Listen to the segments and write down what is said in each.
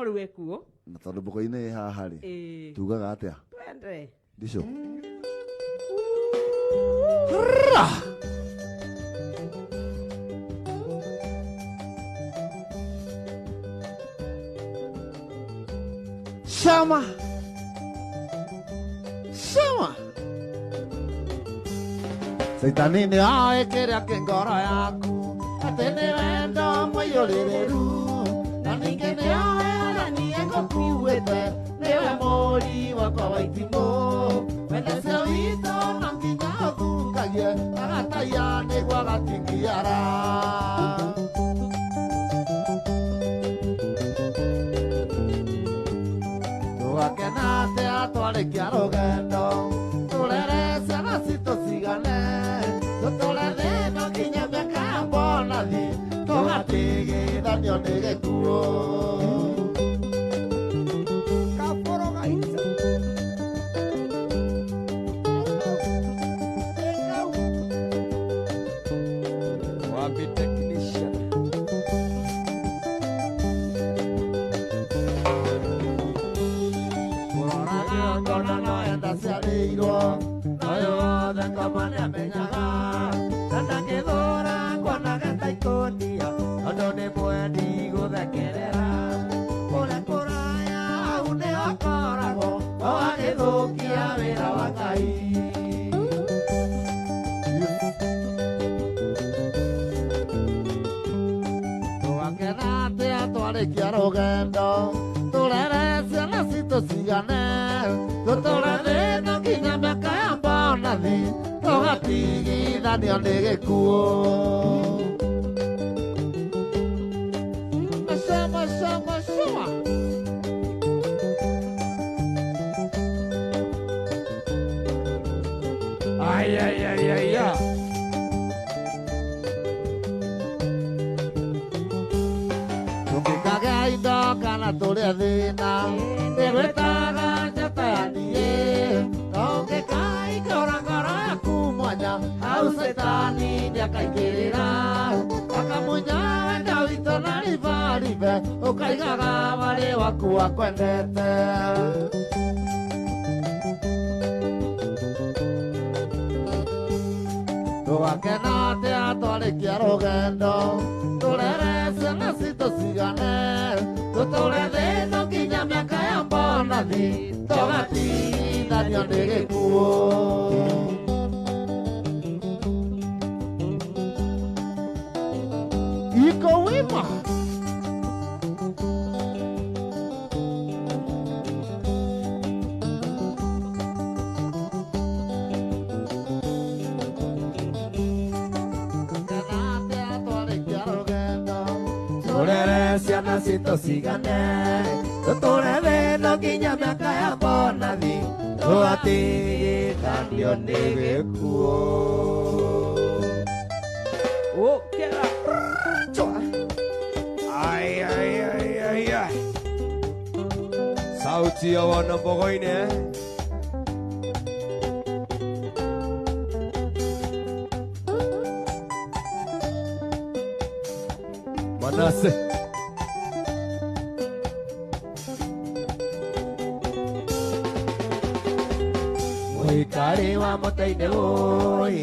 Rĩu ekuo. Na tondũ mbogo-inĩ ĩ haha rĩ, Ĩĩ. tugaga atĩa? Twende. Ndico. Shama. Shama. Caitani nĩ oĩ kĩrĩa kĩ ngoro yaku atĩ nĩ wendo mũiyũrĩrĩru na ningĩ nĩ oĩ ũrĩa niĩ ngũkuĩte nĩwe mũri wakwa wa itimũ wendece witũ no nginya ũthungagie agataiya nĩguo agatingiara. Tũgakena atĩa twarĩkia rũgendo tũrere ciana citũ cigane tũtũre thĩna nginya mĩaka ya mbonathi tũgatigithanio nĩ gĩkuũ. Kaboro gaitũ. Wapi technician? Kũroraga ngona no enda ciarĩirwo no yothe ngoma nĩamenyaga na ndangĩthũra kuonaga ta ikũnia tondũ nĩ mwendi gũthekerera kũrĩa kũraya hau nĩho akoragwo o agĩthũkia wĩra wa Ngai. Tũgakena atĩa twarĩkia rũgendo tũrere ciana citũ cigane tũtũre thĩna nginya mĩaka ya mbonathi tũgatigithanio nĩ gĩkuũ. Shama, shama, shama. Ay, ay, ay, ay, ay. Tũngĩkagĩa indo kana tũrĩe thĩna ndĩrwĩtaga njata ya niĩ tũngĩkaingũra ngoro yaku mwanya hau caitani nĩakaingĩrĩra akamunya wendo witũ na ribaribe ũkaigaga marĩ waku akwendete. Tũgakena atĩa twarĩkia rũgendo tũrere ciana citũ cigane tũtũre thĩna nginya mĩaka ya mbonathi tũgatigithanio nĩ gĩkuũ. Iko wima. Tũrere ciana citũ cigane tũtũre thĩna nginya mĩaka ya mbonathi tũgatigithanio nĩ gĩkuũ. Ũkĩra. Chwa. Ay, ay, ay, ay, ay. Sauti ya wana mbogoine, eh? Manase. Mũikari wa mũtĩ-inĩ ũĩ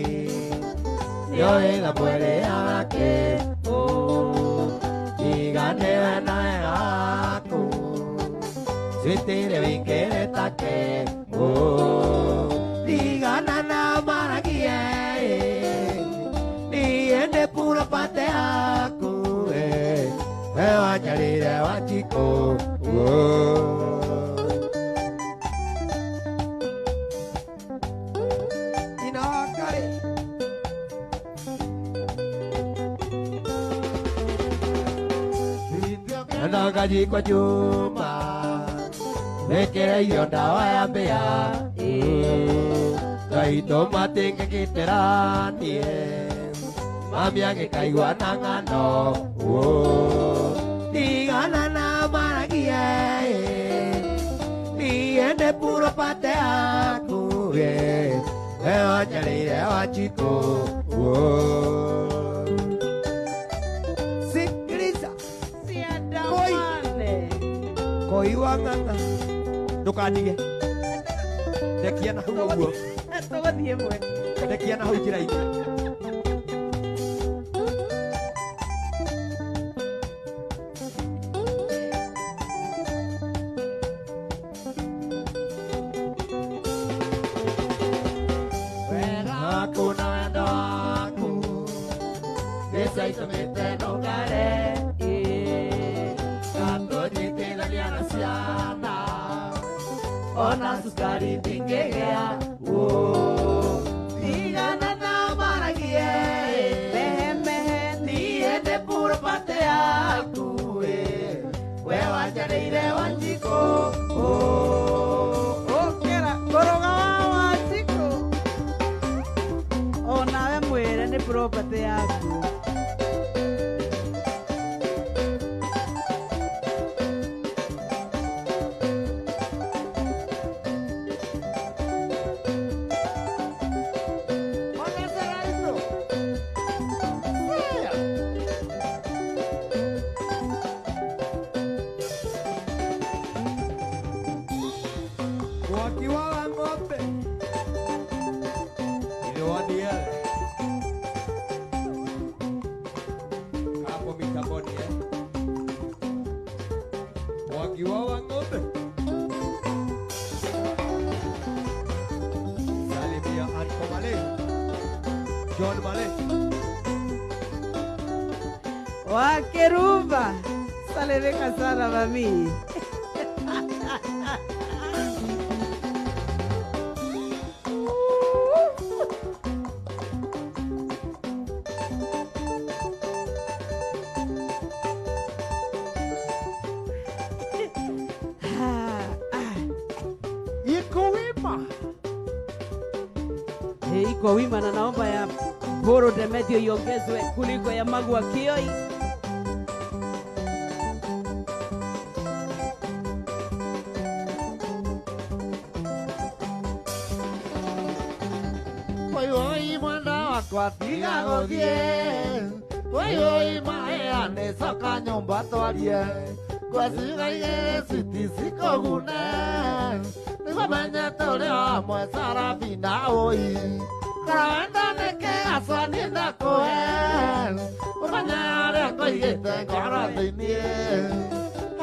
nĩoĩ thamweri yake tiganĩwe na wega waku twĩtĩre wĩingĩre take tigana na maragie niĩ ndĩ puro pate yaku we wanyarire Wanjikũ. Nyina wa Ngarĩ. Enda ngajikwa Juma wĩkĩre irio ndawa ya mbĩa ngaitũ matingĩgitĩra niĩ mami agĩkaigua na ng'ano tigana na maragie niĩ ndĩ puro pate yaku we wanjarĩire Wanjikũ. Sikiliza. Siandamane. Koi wa ng'ang'a. Ndũkandige. Ndekia na hau ũguo. Tũgũthiĩ ĩmwe. Ndekia na hau njĩra-inĩ. Wega waku na wendo waku nĩcio itũmĩte ndũngare ngatũnyitithania na ciana ona cukari ndingĩgĩa tigana nao maragie Mehe mehe niĩ ndĩ purobate yaku we wanjarĩire Wanjikũ. Ũkĩra kũrũga wa Wanjikũ. Onawe mwĩre nĩ property yaku. Mwaki wa ng'ombe ile wa DL hapo mitamboni eh. Mwaki wa ng'ombe. Salimia Anko Male, John Male. Wakeruba. Salimika sana mami. Iko wima. Hey, iko wima na naomba ya Boro Demetio iongezwe kuliko ya Magwa Kioi. Oi oi mwenda wakwa tiga gũthiĩ. Oi oi maea nĩ coka nyũmba twarie. Ngwaciuga igĩrĩ citi cikũgune. Nĩguo menye tũrĩ hamwe Sarafina ũi. Korwo wendo nĩ kĩgaca niĩ ndakũhe. Ũmenye harĩa ngũigĩte ngoro thĩiniĩ.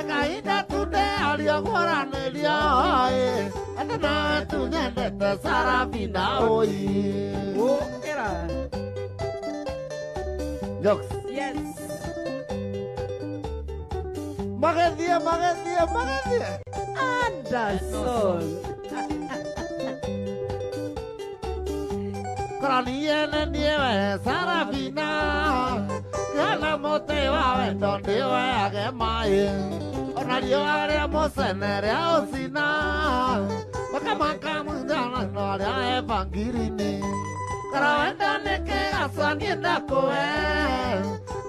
Kahinda tu ndeario guoranĩrio ĩ. Atĩ nowe tu nyendete Sarafina ũi. Ũkĩra. Jokes. Yes. Magĩthiĩ magĩthiĩ magĩthiĩ. Anderson. Korwo niĩ nĩ niĩ we Sarafina. Kĩhana mũtĩ wa wendo ndĩweage maĩ. Ona riũa rĩa mũcene rĩa ũcina. Makamaka mũnjano rĩa ebangirini. Korwo wendo nĩ kĩgaca niĩ ndakũhe.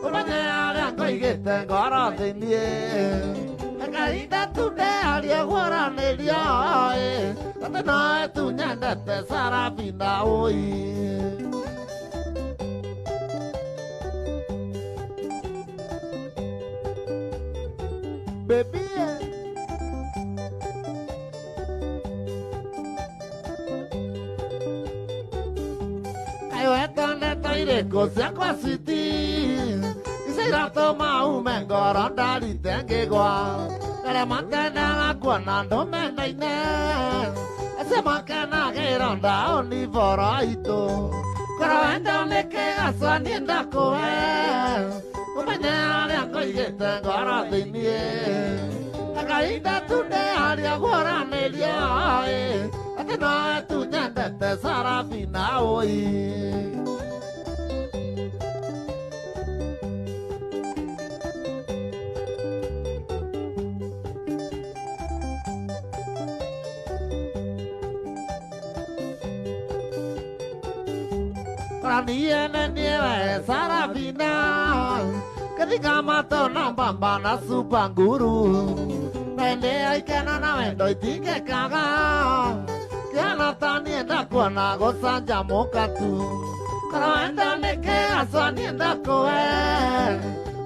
Ũmenye harĩa ngũigĩte ngoro thĩiniĩ. Kahinda tu ndeario guoranĩrio ĩ. Atĩ nowe tu nyendete Sarafina ũi. Baby, Kaĩ wetondete irĩkũ ciakwa citi. Icio iratũma ume ngoro ndarite ngĩgwa. Arĩa matendaga kuona andũ mendaine. Acio makenagĩra ndaũni boro itũ. Korwo wendo nĩ kĩgaca niĩ ndakũhe. Ũmenye harĩa ngũigĩte ngoro thĩiniĩ. Kahinda tu ndearia guoranĩrio ĩ. Atĩ nowe tu nyendete Sarafina ũi. Korwo niĩ nĩ niĩ we Sarafina. Katika matũ na mbamba na supa nguru. Nende aikena na wendo itingĩkaga. Kĩhana ta niĩ ndakuona gũcanjamũka tu. Korwo wendo nĩ kĩgaca niĩ ndakũhe.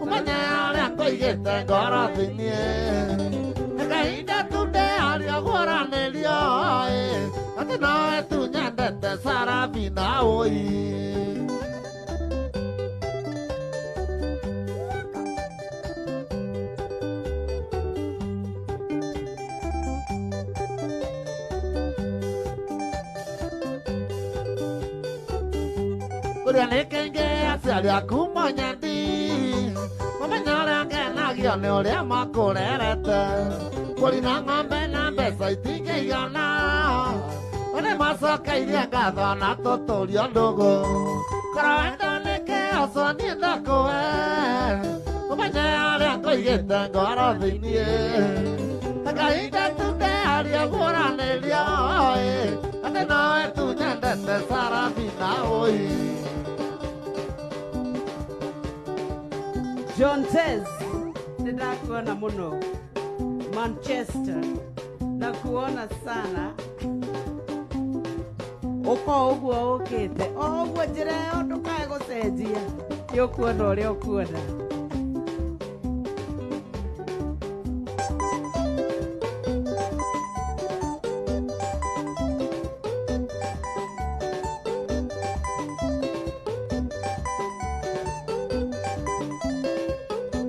Ũmenye harĩa ngũigĩte ngoro thĩiniĩ. Nowe tu nyendete Sarafina oi. Ũrĩa nĩ kĩngĩ aciari aku monyendi mũmenya ũrĩa ngenagio nĩ ũrĩa makũrerete mbũri na ng'ombe na mbeca itingĩigana nĩ macokeirie ngatho na tũtũrio ndũgũ korwo wendo nĩ kĩoco niĩ ndakũwe ũmenye ũrĩa ngũigĩte ngoro thĩiniĩ kahinda tunde aria guũranĩrio atĩ nowe tu nyendete Sarafina oi. John Tez, nĩndakuona mũno Manchester, nakuona sana ũko ũguo ũkĩte o ũguo njĩra ĩyo ndũkae gũcenjia nĩ ũkuona ũrĩa ũkuona.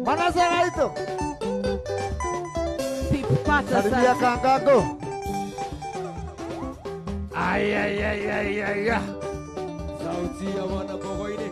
Manase gaito. Pip pata Salimia sana. kangango. Ay ay ay ay ay ay. Sauti ya wana Bogoini.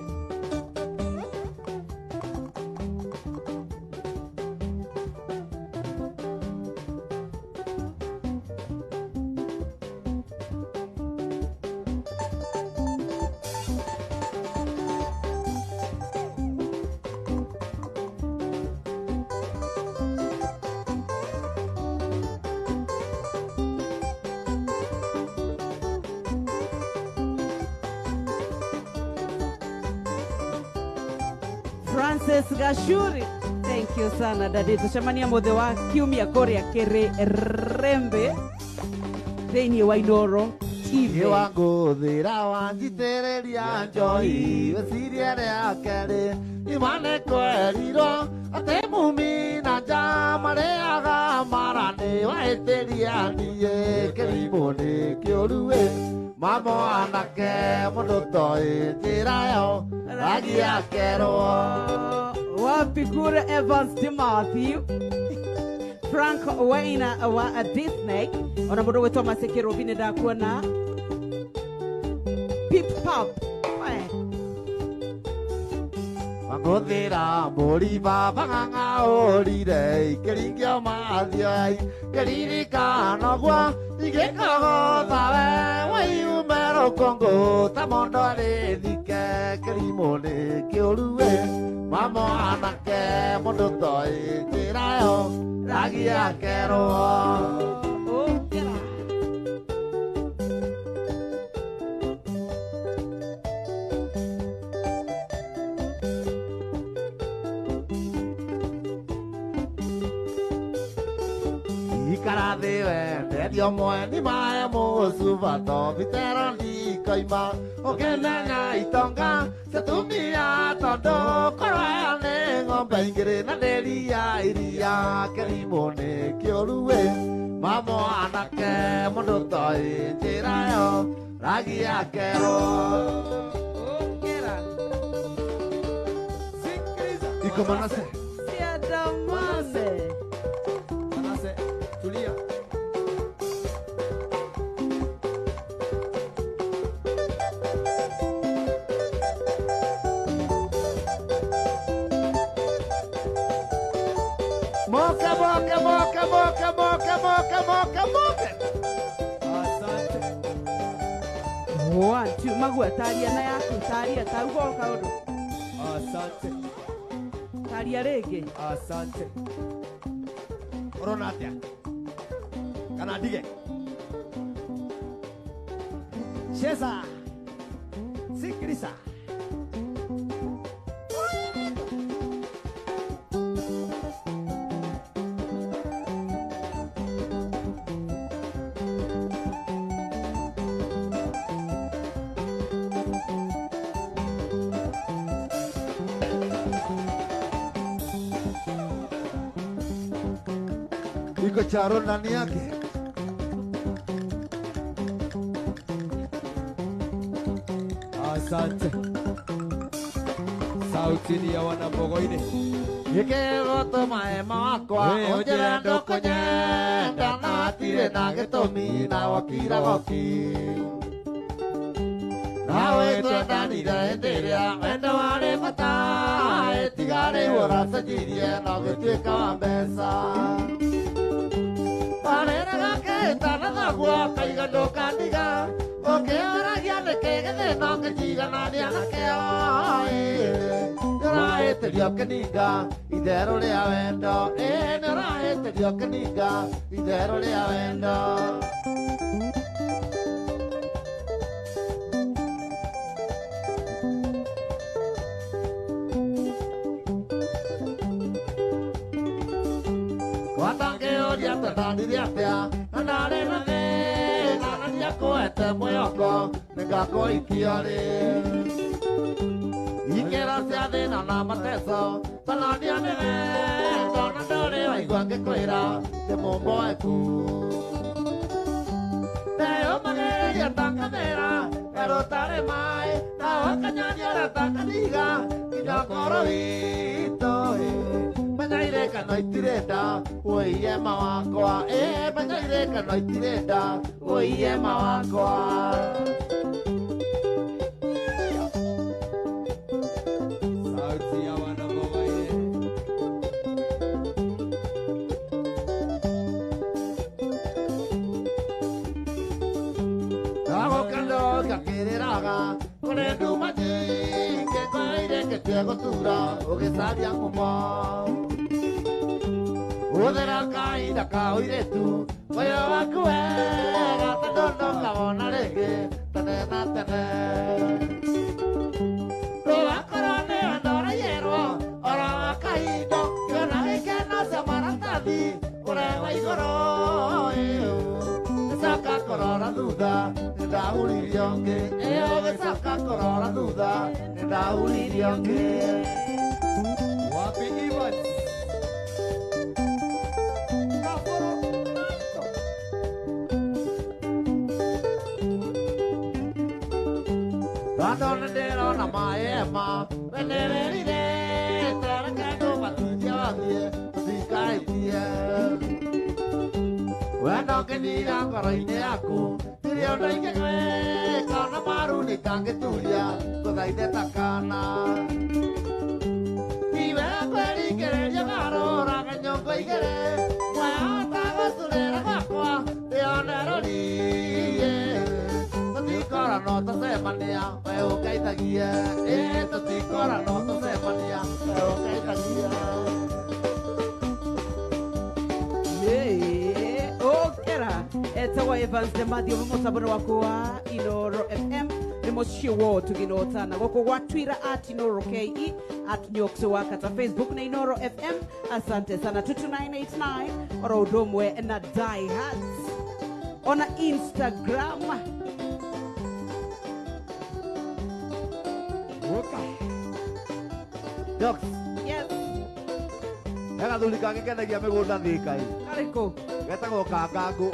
Francis Gashuri, thank you sana dadi. Tucemania muthe wa kiumia kuria kiri rembe thiini wa Inooro TV. Iwangũthĩra wanjitĩrĩria njohi wecirie rĩa kerĩ imane kwerirwo atĩ mumi na nja marĩaga mara nĩ wahĩtĩria niĩ kĩrimũ nĩ kĩũru-ĩ mamo anake mũndũ toĩ njĩra yo rangi akerwo. Wapi kure Evans Timothy, Frank Waina wa Disney, ona mũndũ gwĩtwo Masekero nĩ ndakuona Pip Pop. Wangũthĩra mbũri baba ng'ang'aũrire ikĩringio mathioi ngĩririkana ũguo ingĩkogotha we waiume rũkũngũ ta mũndũ arĩthike kĩrimũ nĩ kĩũru-ĩ mamo anake mũndũ toĩ njĩra yo rangi akerwo. Ũkĩra. Ikara thĩ wenderio mweni maĩ mũcuba tobitero ndikoima ũkĩmenya itonga ciatumia tondũ korwo ĩyo nĩ ng'ombe ingĩrĩ na ndĩria iria kĩrimũ nĩ kĩũru-ĩ mamo anake mũndũ toĩ njĩra yo rangi akerwo. Ũkĩra. Sikiliza. Iko Manase. Siandamane. Manase, tulia. Moka moka moka moka moka moka moka moka. Asante. One, two, magua taria na yaku taria tauga o kaũndũ Asante. taria rĩngĩ. Asante. Ũrona atĩa? Kana ndige? Cheza. Sikiliza. Iko charo ndani yake. Asante. Sauti ni ya wana Mbogoini. Gĩkĩgũtũma ema wakwa ũnjĩre ndũkũnyenda na hatirĩ na gĩtũmi na wokira goki. Nawe twendanire hĩndĩ ĩrĩa wendo warĩ bata tiga rĩu ũracenjirie na ũgĩtuĩka wa mbeca. Warĩraga kĩhĩtana thaguo ũkaiga ndũkandiga ũkĩũragia nĩkĩ gĩthĩna ũkĩnjiganania nakĩo nĩũrahĩtĩrio ũkĩninga itherũ rĩa wendo nĩũrahĩtĩrio ũkĩninga itherũ rĩa wendo. Watangĩũria twendanire atĩa na ndarĩ na thĩna na ndiakũhete mwĩhoko nĩngakũhikia rĩ. Ikĩro cia thĩna na mateso tonania nĩ wendo na ndũrĩ waigua ngĩkwĩra ndĩ mũmboeku. Ndeyũmagĩrĩria ta ngamĩra werũ ũtarĩ maĩ na ũkanyonia ũrĩa ta kandiga nginya ngoro itũ menyaire kana itirenda ũiye ma wakwa menyaire kana itirenda ũiye ma wakwa. Sauti ya wana Mbogoini. Ndagũkendo gakĩrĩraga kũrĩ nduma nyingĩ ngoro gũtura ũgĩcaria ngumo. Hũthĩra kahinda ka ũirĩtu ũyũ waku wega tondũ ndũkawona rĩngĩ tene na tene. Ndũgakorwo nĩ wendo ũraiyĩrwo oro wa kahinda kĩona gĩkeno cia maratathi ũrĩa wa igũrũ gĩcoka kũrora thutha nĩndahuririe ũngĩ gĩcoka kũrora thutha nĩndahuririe ũngĩ. Wapi Evans? Tondũ nĩndĩrona maema we nĩwĩrire reke ndũbatithie wathiĩ tũtikahĩtie. Wendo ũngĩnyira ngoro-inĩ yaku ndirĩ ũndũ ingĩgwĩka ona maru nĩtangĩturia ngũthaithe ta kana. Ti wega kwĩringĩrĩria ngarũraga nyũngũ igĩrĩ mwahota gũcurĩra gwakwa ndĩone rũriĩ. Tũtikora no tũcemania we ũngeithagie tũtikora no tũcemania we ũngeithagie. Okera etagwo Evans Demathio mũtabano waku wa Inooro FM nĩ mũciĩ wa tũginotana gũkũ gwa Twitter at Inooro KE at Nyox wa kata Facebook na Inooro FM. Asante sana 22989 oro ũndũ ũmwe na Die Hearts ona Instagram. Woka. Nyox. Yes. He gathuri kangĩ kendagia mĩgũnda Thika ĩ. Karĩkũ? Getagwo Kangangũ.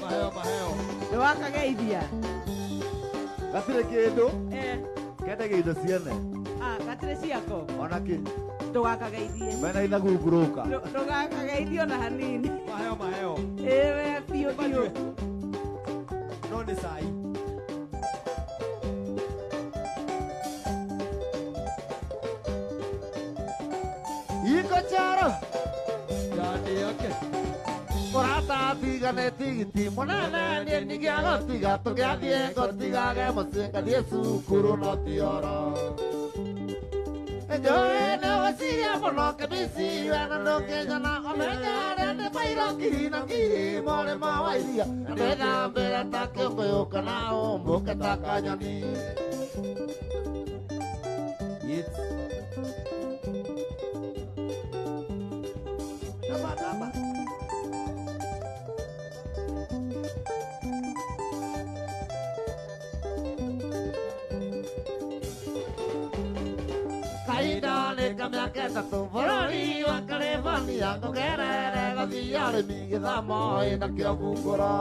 Maheo maheo. Nĩwakageithia? Gatirĩ kĩndũ. Kendagia indo ciene. Gatirĩ ciako? Ona kĩ. Ndũgakageithie. Mena ithagu ngũrũka. Ndũgakageithie ona hanini. Maheo maheo. Ĩwe biũ biũ. No nĩ cai. Iko charo. Ndani yake. Mũrata tigane tigiti mũnene niĩ ningĩagũtiga tũgĩathiĩ ngũtigage mũciĩ ngathiĩ cukuru no ti oro. Njũĩ nĩũgũciria mũno kĩmici we na ndũkĩnyona ũmenye arĩa nĩ mairo ngiri na ngiri mũrĩmo wa iria na ndĩthambĩre ta kĩũngũyũ kana ũmbũke ta kanyoni. Yes. Namba namba. Kahinda nĩ kamĩaka ĩtatũ bũrũri wa California ngũgerere gũthiĩ arĩmi gĩthamo ĩnakĩo ngungũro.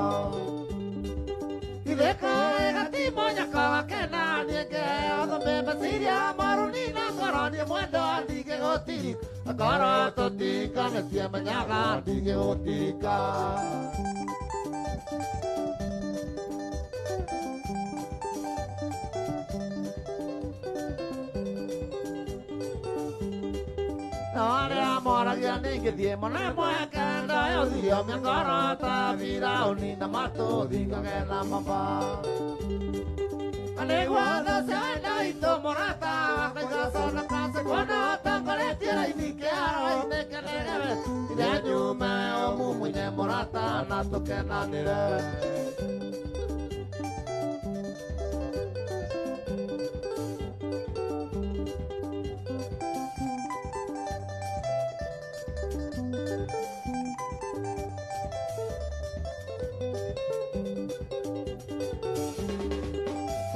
Itheka gatimonya kawakena nienge othombe meciria moru na ngoro niĩ mwendo ndigĩgũtirika ngoro tũtikanĩtie menyaga ndigĩgũtirika. Arĩa moragia ningĩthiĩ mũno mweke ndoyothirio mĩngoro ta Firaũni na matũthikage na maba. Nĩguo thũ cia wendo witũ mũrata wakwa igaconoka cikuona ũtongoretie raithi kĩharo-inĩ kĩnene iria nyume ũmumunye mũrata na tũkenanĩre.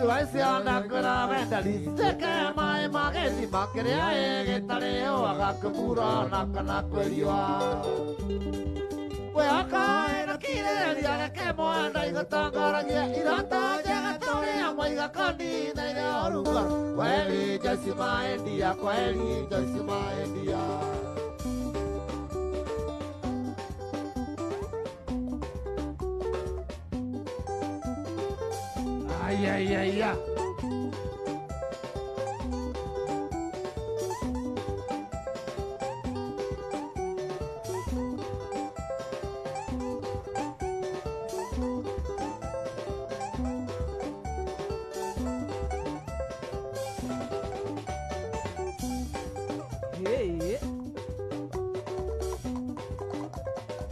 Waiciona kwĩra wendani citĩke maĩ ma gĩthima kĩrĩa gĩtarĩũaga kũmura na kana kwĩriũa. Kwĩhoka ĩna kirĩrĩria reke mwenda igũtongoragia iroto njega ta ũrĩa mwaiga kondi na iria ũruga. Kwaheri Joyce Maendia, kwaheri Joyce Maendia. Ay, ay, ay, ay. Hey.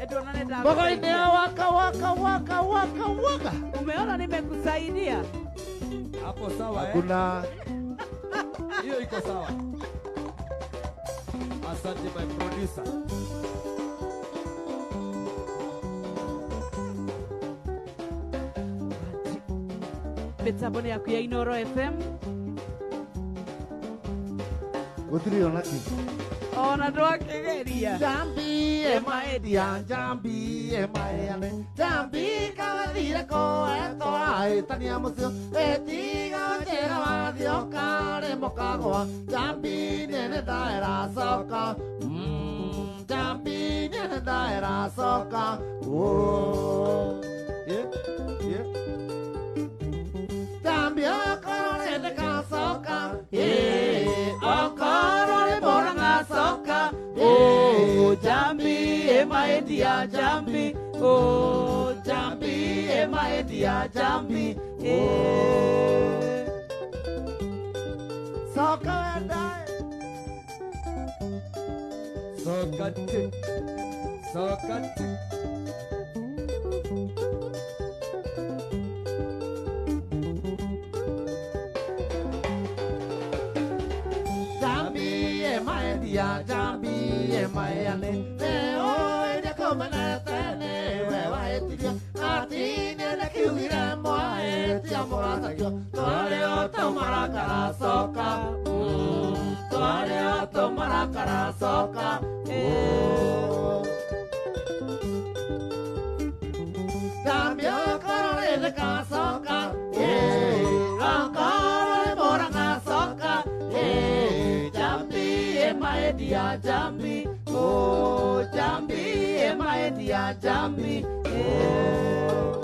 Edona nenda. Mbogo-inĩ waka waka waka waka waka. Umeona nimekusaidia? Hapo sawa eh? Hakuna. Hiyo iko sawa. Asante my producer. Mitambo yaku ya Inoro FM. Gũtirĩ ona kĩ. Ona ndwakigeria. Jambi emaedia, jambi emaeane, jambi kawathire ko etwa mũcio etiga njĩra wathioka rĩmũkagwa jambi nene ndaĩracoka jambi nene ndaĩracoka. Jambi okorwo nĩndĩgacoka okorwo nĩ mũrangacoka. Oh, jambi emaedia jambi, oh jambi emaedia jambi. Eh. Soka wendae. Soka te. Soka te. Jambi emaedia jambi emaeane leo ĩrĩa we waĩtiria atine na kiugire mwaĩtia mũratakio twarĩ o tũmarakaracoka twarĩ o tũmarakaracoka. Jambi okorwo nĩndĩgacoka okorwo nĩ mũrangacoka. Jambi emaedia jambi, oh jambi emaedia jambi. Eh.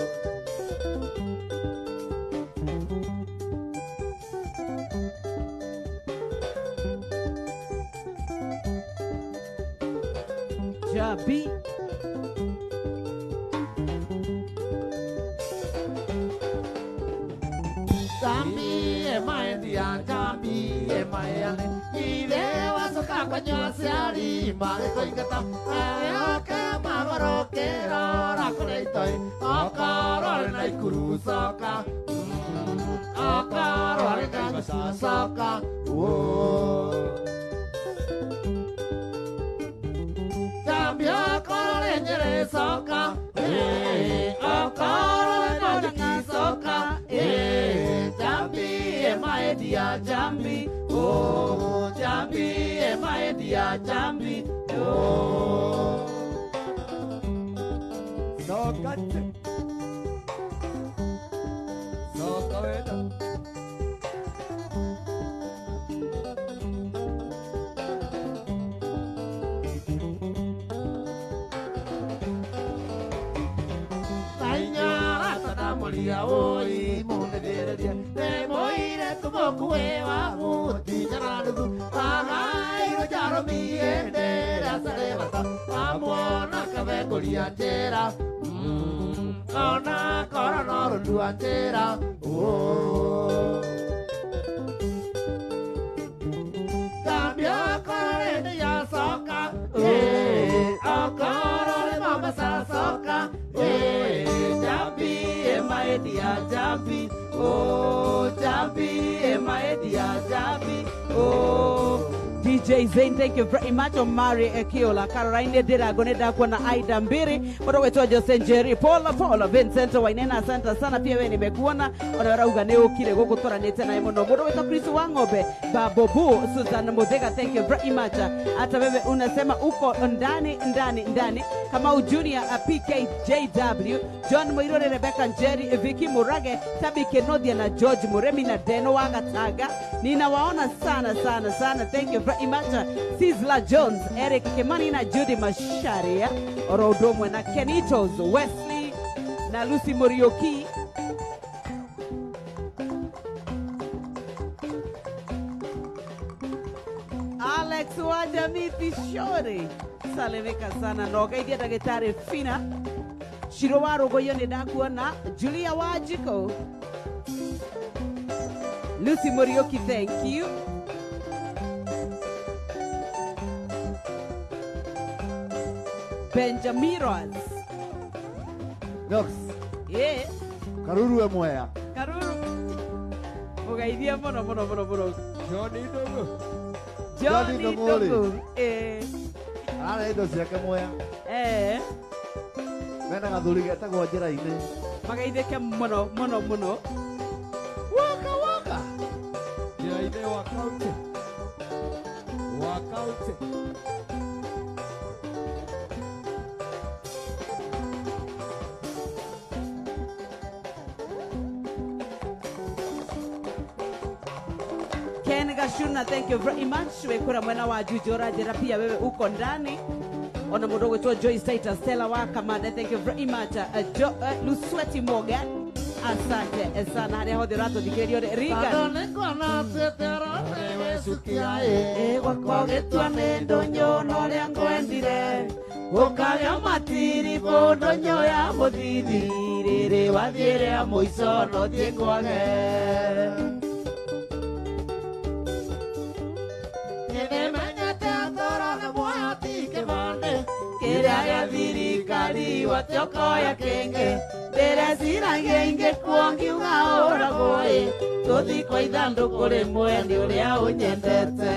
Jambi. Jambi emaedia jambi emaeane ithe wacoka kũnyua aciari magĩkũingata oke magũrũkĩra kũrĩa itoi okorwo rĩ na ikuru coka okorwo rĩ na nyucu coka. Jambi okorwo rĩ Nyĩrĩ coka okorwo rĩ Nanyuki coka. Jambi emaedia jambi, oh jambi emaedia jambi, oh. Soka te. Moria oi mundereria te moire tu mokuwe wa muti jaradu agai ro jaro mi endera sarebata amona kabe koria tera ona korona ro duatera oh cambia korore ya soka eh akorore mama sa soka eh jambi emaedia jambi oh jambi emaedia jambi oh DJ Zain, thank you very much. Omari Ekiola, Caroline Dira, Goneda Kwana, Aida Mbiri, Moro Jose Njeri, Paula Paula, Vincent Wainena, asante sana pia wewe nimekuona. Ona rauga ne ukire goko toranete na muno. Moro wetu Chris Wang'ombe, Babobu, Susan Mudega, thank you very much. Hata wewe unasema uko ndani ndani ndani. Kamau Junior, PKJW, John Moirore, Rebecca Njeri, Vicky Murage, Tabi Kenodia na George Muremi na Deno Wagataga. Ninawaona sana sana sana. Thank you very much. Sizzla Jones, Eric Kimani na Judy Masharia, Orodomwe na Kenitos, Wesley na Lucy Morioki. Alex Wajamiti Shori. Salimika sana noga idia daktari Fina. Shiro wa Rogoyo ni ndakuona Julia Wajiko. Lucy Morioki, thank you. Benjamiros. Nox. Yeah. Karuru e mwea. Karuru. Mugaithia mono mono mono mono. Johnny Dogo. Johnny Dogo. Eh. Arare indo ciake mwea. Eh. Mena gathuri getagwo njĩra-inĩ. Magaithĩke mono mono mono. Waka waka. Njĩra-inĩ wa kaunti. Wa kaunti. Ken Gashuna, thank you very much. Wekura mwena wa Jujora jera pia wewe uko ndani. Ona mudogo wetu Joyce Titus Stella wa Kamanda, thank you very much. Lusweti Morgan, asante sana. Hadi hodi rato dikerio Regan. Adone kona tetero sukia e gwakwa gĩtua nĩ ndũnyũ na ũrĩa ngwendire ũkagĩa matiri ndũnyũ ya mũthithi rĩrĩ wathiĩ rĩa mũico no thiĩ kwage nĩmenyete atoro na muoyo ti kĩbandĩ kĩrĩa gĩa thirikari watiokoya kĩngĩ ndĩreciragia ingĩkuo ngiuga ũragwo ĩ tũthiĩ kwa ithandũkũ rĩmwe nĩ ũrĩa ũnyendete.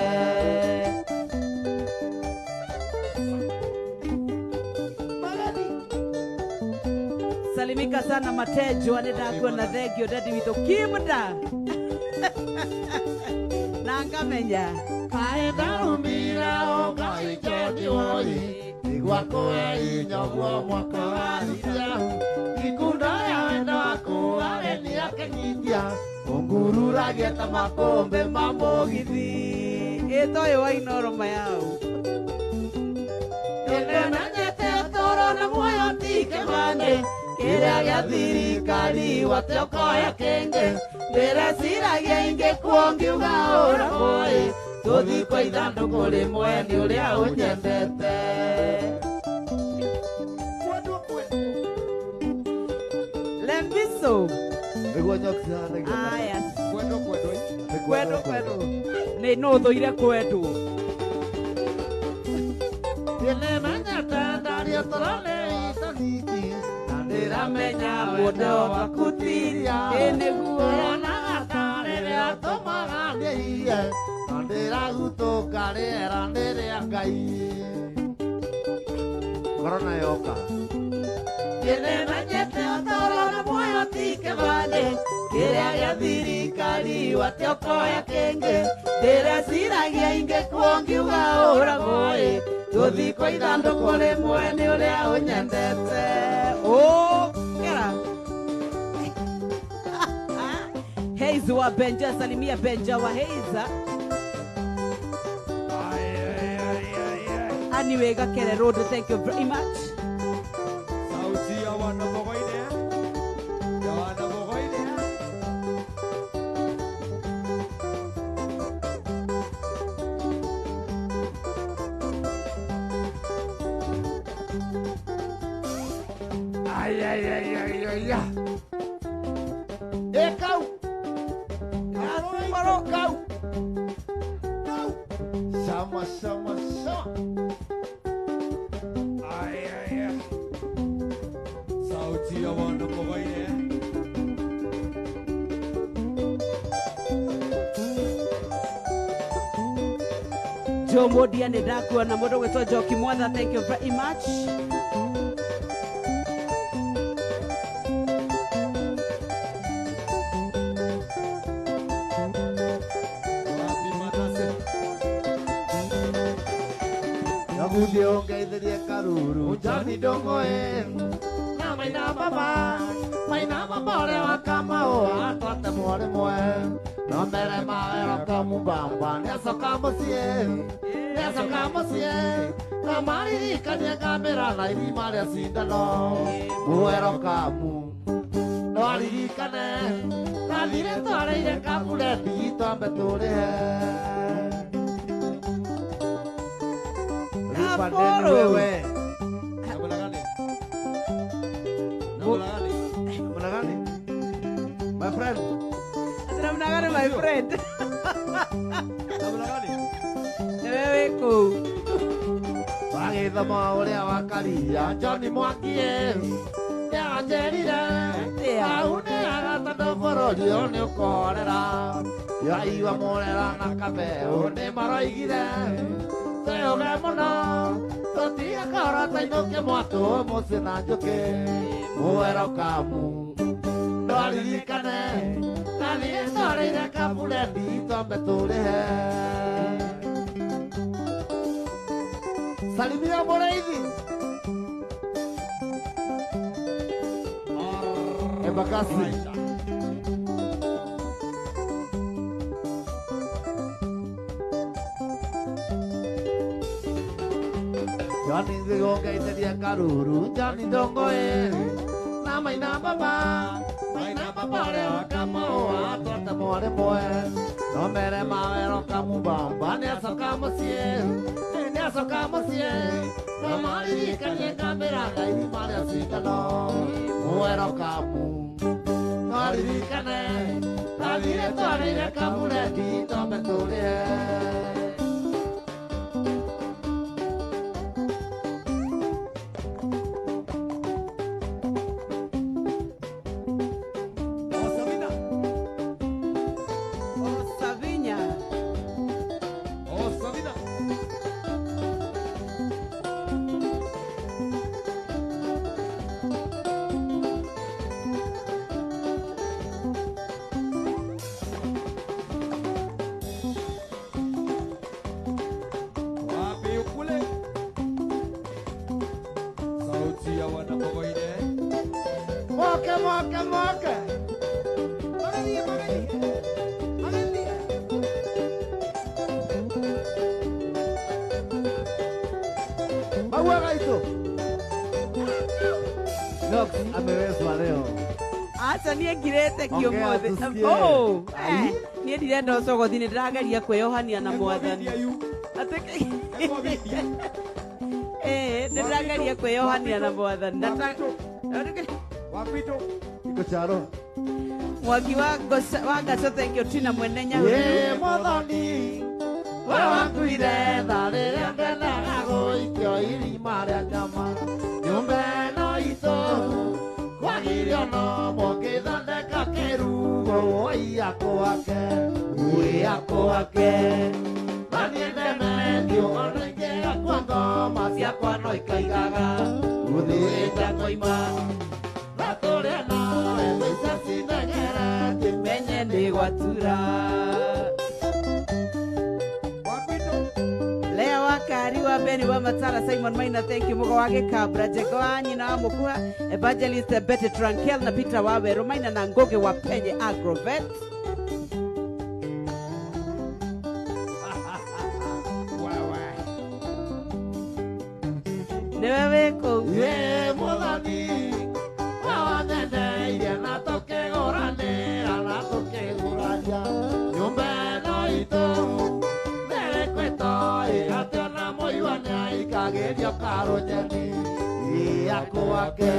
Salimika sana Matejo anenda na thengio dadi witũ Kimda. Na ngamenya kaĩ ndarumira ũngai Johnny woi igwakũe inyoguo mwaka wathira ikundo ya wendo waku ageni akenyitia ũngururagia ta makũmbĩ ma mũgithi ĩtoyũ wa Inoro mayau nĩmenyete ũtũũro na muoyo ti kĩbandĩ kĩrĩa gĩa thirikari watĩokoya kĩngĩ ndĩreciragia ingĩkuo ngiuga ũragwo ĩ tũthiĩ kwa ithandũkũ rĩmwe nĩ ũrĩa ũnyendete. Lembiso. Nĩguo nyoki hanagia. Aya. Kwendwo kwendwo. Kwendwo kwendwo. Nĩ no thũire kwendwo. Nĩmenyete ndaria tũrone itaniki na ndĩramenya wendo waku tiria Ĩ nĩguo. Ũronaga ta rĩrĩa tũmaga ndĩiye na ndĩragutũka rĩera nĩ rĩa Ngai. Korona yoka. Nĩmenyete ũtũũro na muoyo ti kĩbandĩ kĩrĩa gĩa thirikari watĩokoya kĩngĩ ndĩreciragia ingĩkuo ngiuga ũragwo ĩ tũthiĩ kwa ithandũkũ rĩmwe nĩ ũrĩa ũnyendete. Oh, kera. Heiz wa Benja, salimia Benja wa Heiza. Anyway, Gakere Road, thank you very much. Sauti ya wana Mogoine. Ya wana Ay, ay, ay, ay, ay, ay. Kau. Kau. Kau. Sama, sama, sama. Ay, ay, ay. Sauti ya wana mbogoine. Joe Modia nĩ ndakuona mũndũ gwĩtwo Njoki Mwatha, thank you very much. Wapi matase? Nyaguthĩ ũngeithĩrie karuru Johnny Ndũng'ũĩ na maina baba maina baba ũrĩa wa Kamau atwate mwarĩmwe no mbere mawĩra kamubamba nĩacoka mũciĩ nĩacoka mũciĩ na maririkanie ngamĩra na irima rĩa cindano muero kamu no aririkane nathire twarĩire kabureti twambe tũrĩhe. Apollo. Wewe. Namna gani? Namna gani? Namna gani? My friend. Namna gani my friend? Namna gani? Wewe kũu. Wagĩthoma ũrĩa wa Karia Johnny Mwangi nĩanjĩrire hau nĩaga tondũ bũrũri ũyũ nĩũkorera yaigua mũrera na kabeu nĩmaroigire twĩũge mũno tũtigakorwo tainũke mwatũ mũciĩ na njũkĩ muero kamu ndwaririkane nathiĩ twarĩire kabureti twambe tũrĩhe. Salimia Mũrĩithi Embakasi. Johnny ngeithĩrie karuru Johnny Ndũng'ũĩ na maina baba ũrĩa wa Kamau atwate mwarĩmwe no mere mawero kamubamba nĩacoka mũciĩ nĩacoka mũciĩ no maririkanie ngamĩra na irima rĩa cindano muero kamu no aririkane nathire twarĩire kabureti twambe tũrĩhe. Osavina. Osavinya. Osavina. Wapi ukule? Sauti ya wana mbogoine. Moke, moke, moke. Magadie, magadie. Magadie. Maua gaitũ. Nox amewezwa leo. Aca niĩ ngirĩte Ongea kĩũmũthĩ. tusikie. Oh, niĩ ndirenda ũcogothi nĩ ndĩrageria kwĩyohania na mwathani. Atĩ nĩ ndĩrageria kwĩyohania na mwathani. Wapito. Iko charo. Mwaki wa Ngaco, thank you Tina Mwene Ye Nyahururu. mwathani we wakuire tha rĩrĩa ndendaga gũikio irima rĩa nyama nyũmba ĩno itũ kwagirio no mũngĩthondeka kĩrugo woi akwake woi akwake na niĩ ndemetio ona ingĩgakua ngoma ciakwa no ikaigaga gũthiĩte koima na tũrĩa nawe maica cinengeretie Menye nĩ gwatura. Wapito. Lea Wakari wa Beni wa Matara, Simon Maina, thank you. Mugo wa Gĩkabra, Njega wa nyina wa Mũkuha, Evangelist Betty Trankel na Peter Waweru Maina na Ngũgĩ wa Penye Agrovet. Wewe. Nĩwe wĩ kũu. Ye mwathani wawanyendeire na tũkĩgũranĩra na tũkĩgũrania nyũmba ĩno itũ nĩrĩkwĩtwo atĩ ona mũigua nĩaikagĩrio karũnyeni ĩ akwake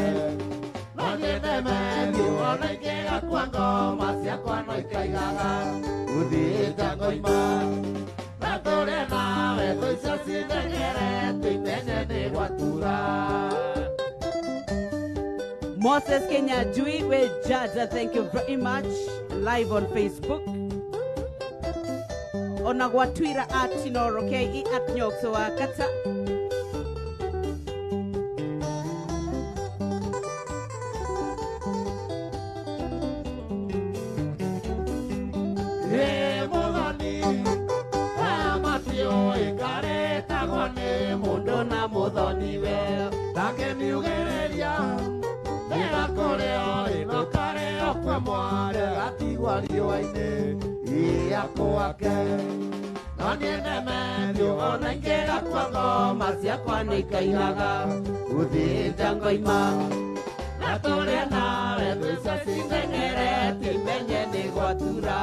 Noniene ona ingĩgakua ngoma ciakwa no ikaigaga gũthiĩte ngoima na tũrĩ nawe thũ icio citheng'erete imenye nĩ gwatura. Moses Kenya Jui we Jaja, thank you very much. Live on Facebook. Ona gwa Twitter at Inoro KE at Nyokso wa Kata. Mundu na muthoniwe ndangĩmiugĩrĩria ndĩra kũrĩ o ĩno karĩ o kwa mware gatigwa riũa-inĩ iyakũake no niĩ ndemetio ona ingĩgakua ngoma ciakwa nĩikainaga gũthiĩte ngoima na tũrĩ nawe thũ icio citeng'erete imenye nĩ gwatura.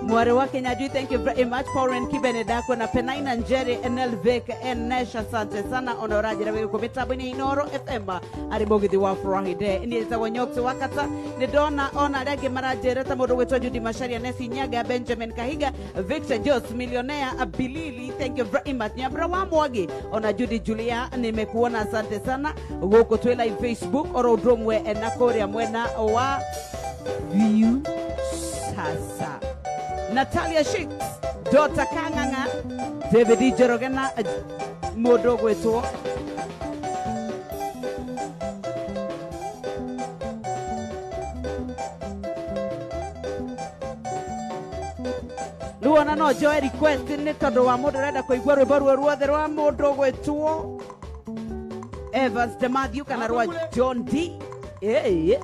Mware wa Kenya Jui, thank you very much. Pauline Kibene Dako na Penaina Njeri NLVK Enesha, asante sana. Onoraji na wiko mitambo-inĩ Inoro FM ari mũgithi wa Friday ni etagwo Nyokse Wakata ni ndona ona arĩa angĩ maranjĩra ta mũndũ gwĩtwo Judy Macharia, Nesi Nyaga, Benjamin Kahiga, Victor Jos, Millionaire Bilili, thank you very much. Nyabra wa Mwagi ona Judy Julia, nimekuona, asante sana. Gũkũ twĩ live Facebook oro ũndũ ũmwe na kũrĩa mwena wa View sasa. Natalia Shicks, Dota Kanganga, David Jerogena, mũndũ gwĩtwo rĩu ona no njoe request nĩ tondũ wa mũndũ ũrenda kũigua rwĩmbo ruo ruothe rwa mũndũ gwĩtwo Evans de Matthew kana rwa John D. Hey.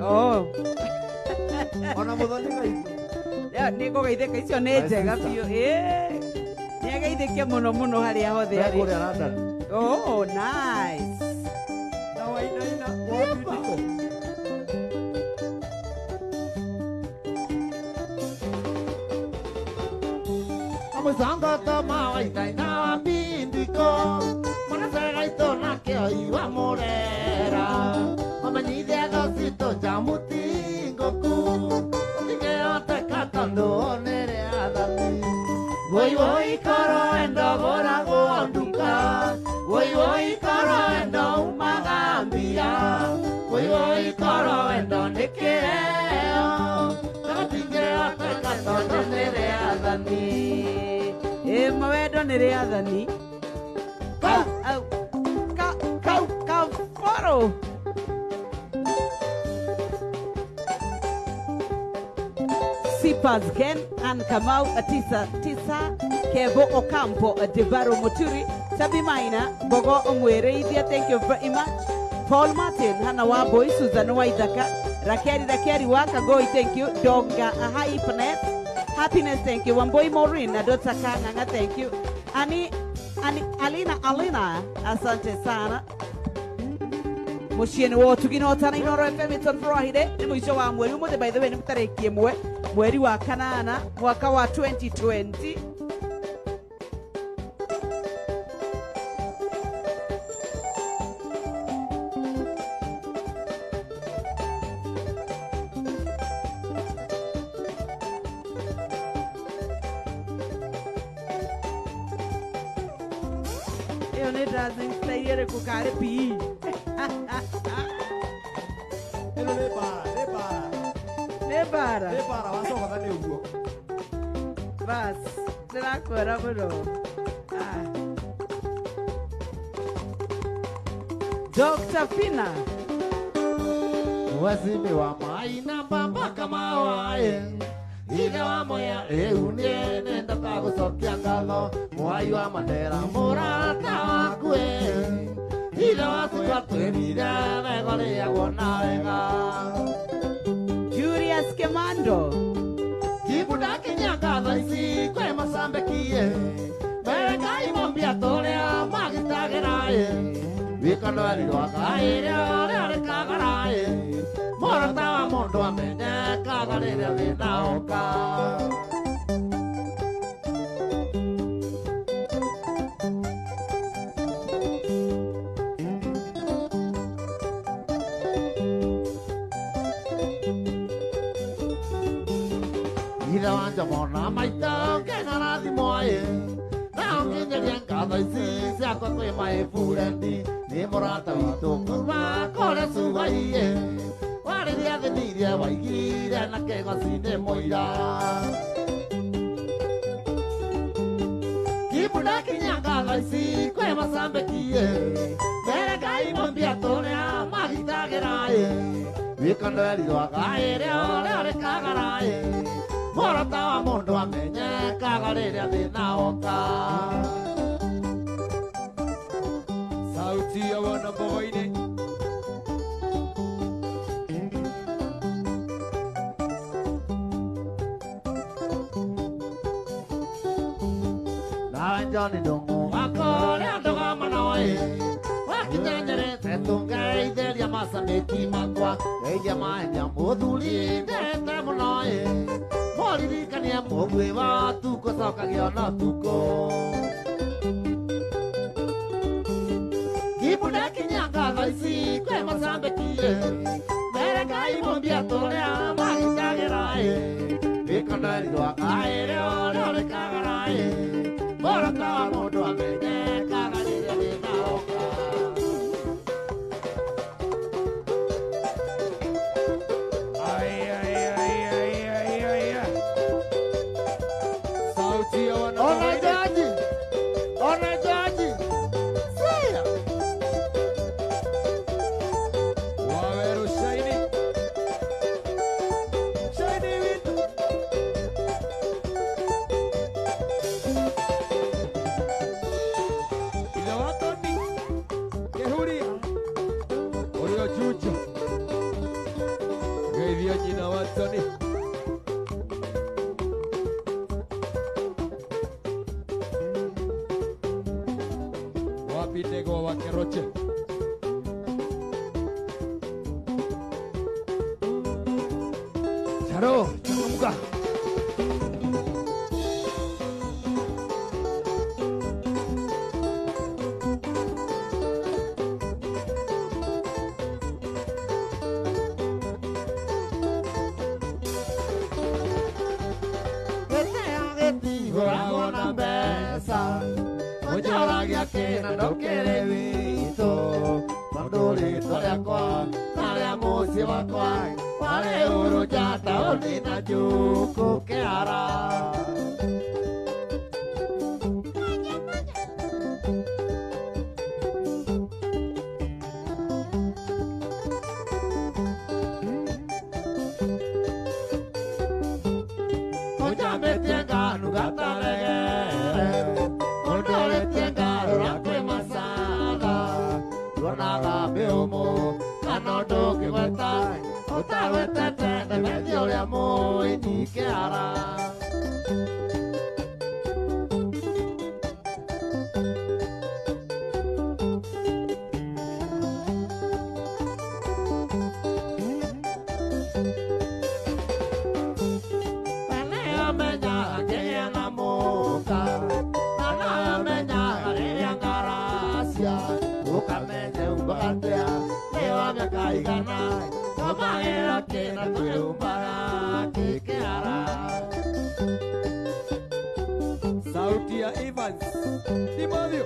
Oh. Ona muthoni gaitũ. Ya nĩ ngũgeithĩka icio nĩ njega biũ. Ĩĩ. Nĩ Akigeithĩke mũno mũno harĩa hothe arĩ. Mekũrĩa London. Oh, nice. Na wainaina wapindiko. Amũcangoto mawainaina wa mbindiko manacegaitũ nakĩo iwa mũrera mamenyithia thocitũ nja mũtingũku ũtingĩhoteka tondũ nĩ rĩathani. Woi woi koro endo gũragwo nduka, woi woi koro endo umaga mbia, woi woi koro endo nĩ kĩheo gatingĩhoteka tondũ nĩ rĩathani. Ĩ mawendo nĩ rĩathani. Kau! Au, ka kau kaforo. Sipas Ken Ann Kamau tisa tisa Kebo Ocampo Devaro Muturi Tabi Maina Bogo Omwereithia, thank you very much. Paul Martin Hana Waboi Susan Waithaka Rakeri Rakeri Wakagoi, thank you. Donga Ahai Panet Happiness, thank you. Wamboi Maureen Adota Kanganga, thank you. Ani, Ani Alina Alina, asante sana. Muciĩ-inĩ wa ũtugi na ũtana Inooro FM. It's on Friday, nĩ mũico wa mweri ũmũthĩ, by the way, nĩ tarĩki ĩmwe mweri wa kanana mwaka wa 2020. Ĩyo nĩ dancing style ĩrĩkũ karĩ PE? Ĩno nĩ mbara, nĩ mbara. Nĩ mbara. Nĩ mbara wacogotha nĩ ũguo. Bas, ndĩrakwĩra mũno. Ah. Dr. Fina. Wazimi wa maina mbamba kama wae ithe wa moya rĩu niĩ nĩndoka gũcokia ngatho mwai wa Mandera mũrata waku ĩ ithe wa cikwa twĩrire wega rĩagwo na wega. Julius Kemando. Kibu ndakinya ngatho ici kwĩ macambekie mbere Ngai mombia tũrĩa magitagĩra ĩ wĩkondweri rwa Ngai rĩrĩa rĩkagara ĩ mũrata wa mũndũ amenyekaga rĩrĩa thĩna oka. Ithe wa Njomo na maitũ ngĩng'ara thimũ ĩ na ũnginyerie ngatho ici ciakwa kwĩ maĩburendi nĩ mũrata witũ kuma kũrĩa Cugai ĩ warĩria thĩnirie waigire na kĩgoci-inĩ mũira. Kibu ndakinya ngatho ici kwĩ macambĩki ĩ mbere Ngai mombia tũrĩa magitagĩra ĩ wĩkondweri rwa Ngai rĩrĩa rĩkagara ĩ mũrata wa mũndũ amenyekaga rĩrĩa thĩna oka. Sauti ya wana Mbogoini. Nawe John Ndung'u wakũrĩa ndũgama ĩ wakinyanĩrĩte tũngeithĩria macambĩki makwa ngeithia maendia mũthuri ndete mũno ĩ mũririkanie mũguĩ wa tukũ cokagio no tukũ. Kibu ndakinya ngatho ici kwĩ macambĩki ĩ mbere Ngai mombia tũrĩa magitagĩra ĩ wĩkondweri rwa Ngai rĩrĩa rĩkagara ĩ mũrata wa mũndũ amenyekaga rĩrĩa thĩna oka. Ai, ai, ai, ai, ai, ai, ai. Sauti ya wana Ona Mbogoini. jaji, ona jaji, sia. Waweru Shaini. Shaini witu. Ithe wa Toni Kĩhuria ũrĩa Juja geithia nyina wa Toni. Wapi Ndegwa wa Keroche. Charo, changamka. Sauti ya Evans Timothy.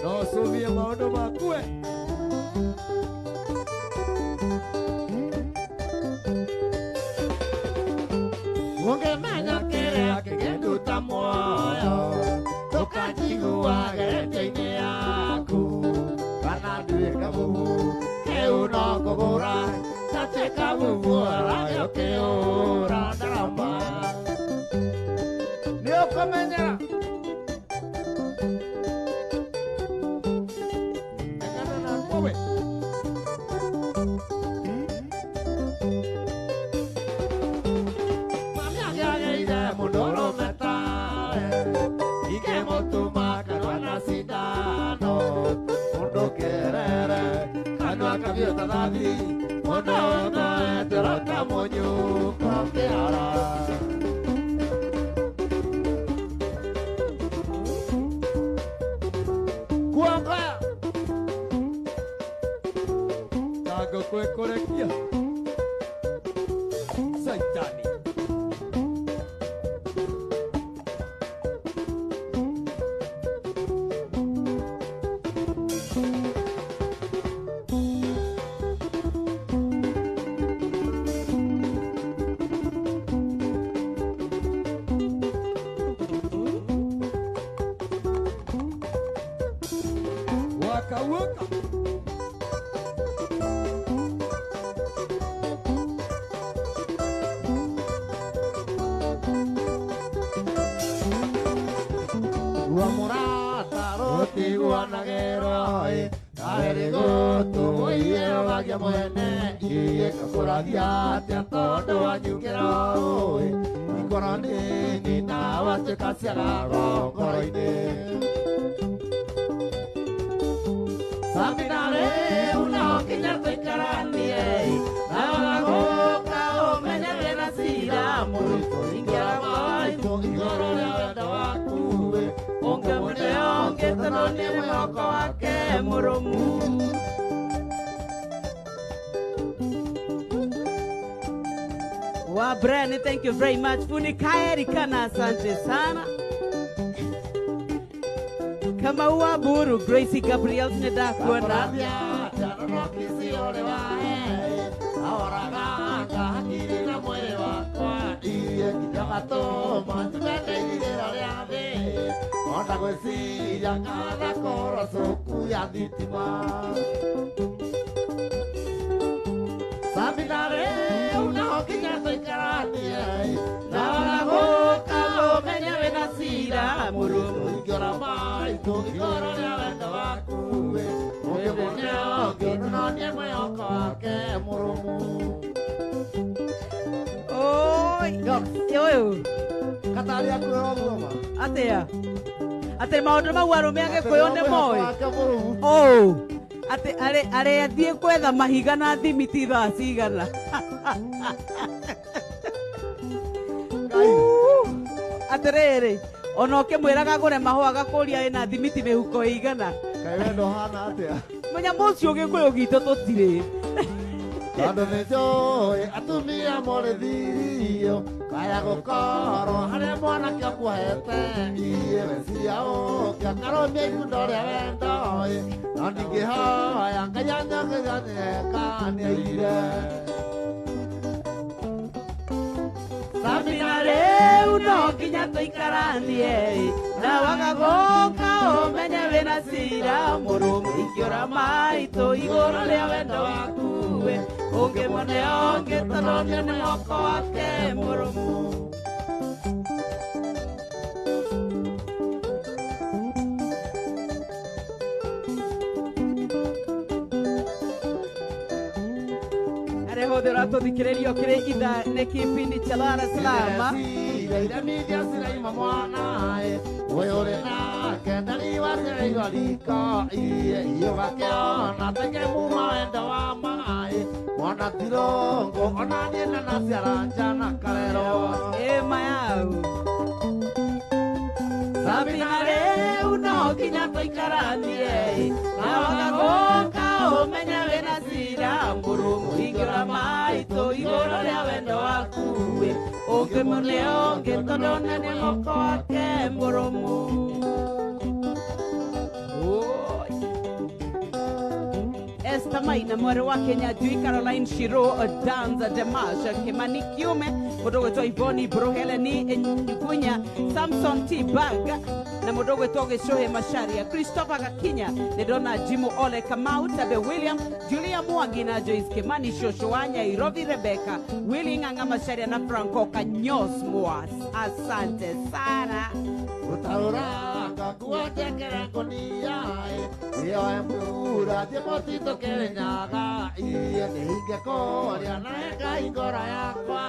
No suvie maundu makue. Ungemenya kĩrĩa kĩngĩnduta muoyo ndũkanjigua geretia-inĩ yaku kana nduĩka bubu kĩu no kũgũra tatuĩka bubu ũragĩo kĩũra ndarama nĩũkũmenyera. Ekana nakwa we. Kwekũrekia Saitani. Waka waka. Ũngĩmũne ũngĩ tondũ nĩ mwĩhoko wake mũrũmu. Wa Brian, thank you very much. Fundi Kaeri kana, asante sana. Kama wa Buru, Gracie Gabriel nĩndakuona. Atia atä maå ndå mau arå me agä kå yå nä moä atä arä athiä gwetha mahiga na thimiti thaa cigana. Atä rä rä ona å kä mwä raga agå re mahåa agakå ria ä na thimiti mä huko ä igana. Kaĩ wendo ũhana atĩa? Mũnyamũ ũcio Gĩkũyũ gitũ tũtirĩ. Tondũ nĩ njũĩ atumia mũrĩ thirio kaya gũkorwo harĩa mwanake ũkuohete iĩ meciria ũngĩ akarũmia ikundo rĩa wendo ĩ no ndingĩhoya Ngai anyongithanie nĩaire. Sabina rĩu no nginya tũikaranie na waga gũka ũmenye wĩna cira mũrũmu ingĩũra maitũ igũrũ rĩa wendo waku we ũngĩmũne ũngĩ tondũ nĩ mwĩhoko wake mũrũmu. Hothe ũratũthikĩrĩria ũkĩrĩ ithaa nĩ kĩbindi cha Lala Salama. Iremithia ciraima mwana ũyũ ũrĩ nake ndari wacereirwo riko iĩ ũgakĩona tenge muma wendo wa maĩ mwana tirũngũ ona niĩ nanaciara njana karerwo. Ĩma yau Sabina rĩu no nginya tũikaranie na waga gũka ũmenye wĩna cira mũrũmu ingĩũra maitũ igũrũ rĩa wendo waku we ũngĩmũne ũngĩ tondũ nĩ mwĩhoko wake mũrũmu. Esther Maina mwari wa Kenya Jui Caroline Shiro Danza Demash Kimani Kiume mũndũ ũgwĩtwo Ivoni Bro Heleni Nyugunya Samson T Bag na mũndũ ũgwĩtwo Gĩcũhĩ Macharia Christopher Gakinya nĩ ndona Jimo Ole Kamau Tabe William Julia Mwangi na Joyce Kimani Shosho wa Nairobi Rebecca Willy Ng'ang'a Macharia na Franco Kanyos Mwas. Asante sana. Gũtarũranga nguo njekere ngũnia ĩyo mbura thiĩ mũtitũ Kĩrĩnyaga iĩ nĩhinge kũrĩa na Ngai ngoro yakwa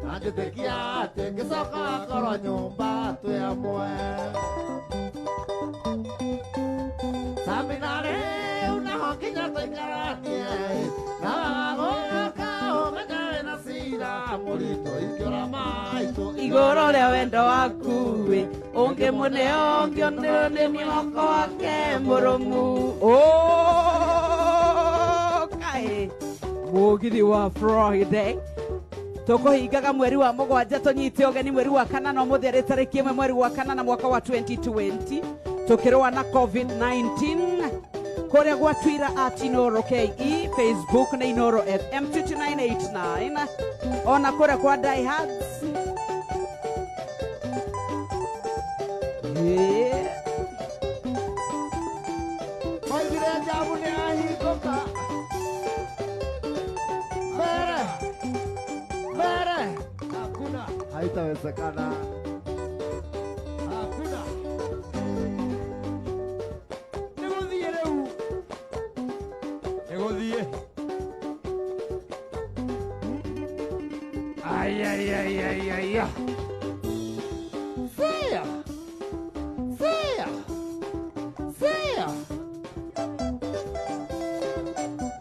na njĩtĩkia atĩ ngĩcoka akorwo nyũmba twĩ amwe. Sabina rĩu naho nginya tũikaranie na waga gũka ũmenye wĩna cira mũritũ ingĩũra maitũ igũrũ rĩa wendo waku we ũngĩmũne ũngĩ nĩ mwĩhoko wake mũrũmu. Kaĩ mũgithi wa Friday tũkũhingaga mweri wa mũgwanja tũnyite ũgeni mweri wa kanana ũmũthĩ arĩ tarĩki ĩmwe mweri wa kanana mwaka wa 2020 tũkĩrũa na COVID-19 kũrĩa gwa Twitter at Inooro KE, Facebook na Inooro FM 22989 ona kũrĩa kwa Diehards. Yeah. Maigire njabu nĩ ahingũka mbere mbere, hakuna, haitawezekana, hakuna. Nĩgũthiĩ rĩu, nĩgũthiĩ. Ai ai ai ai ai. Sia sia sia,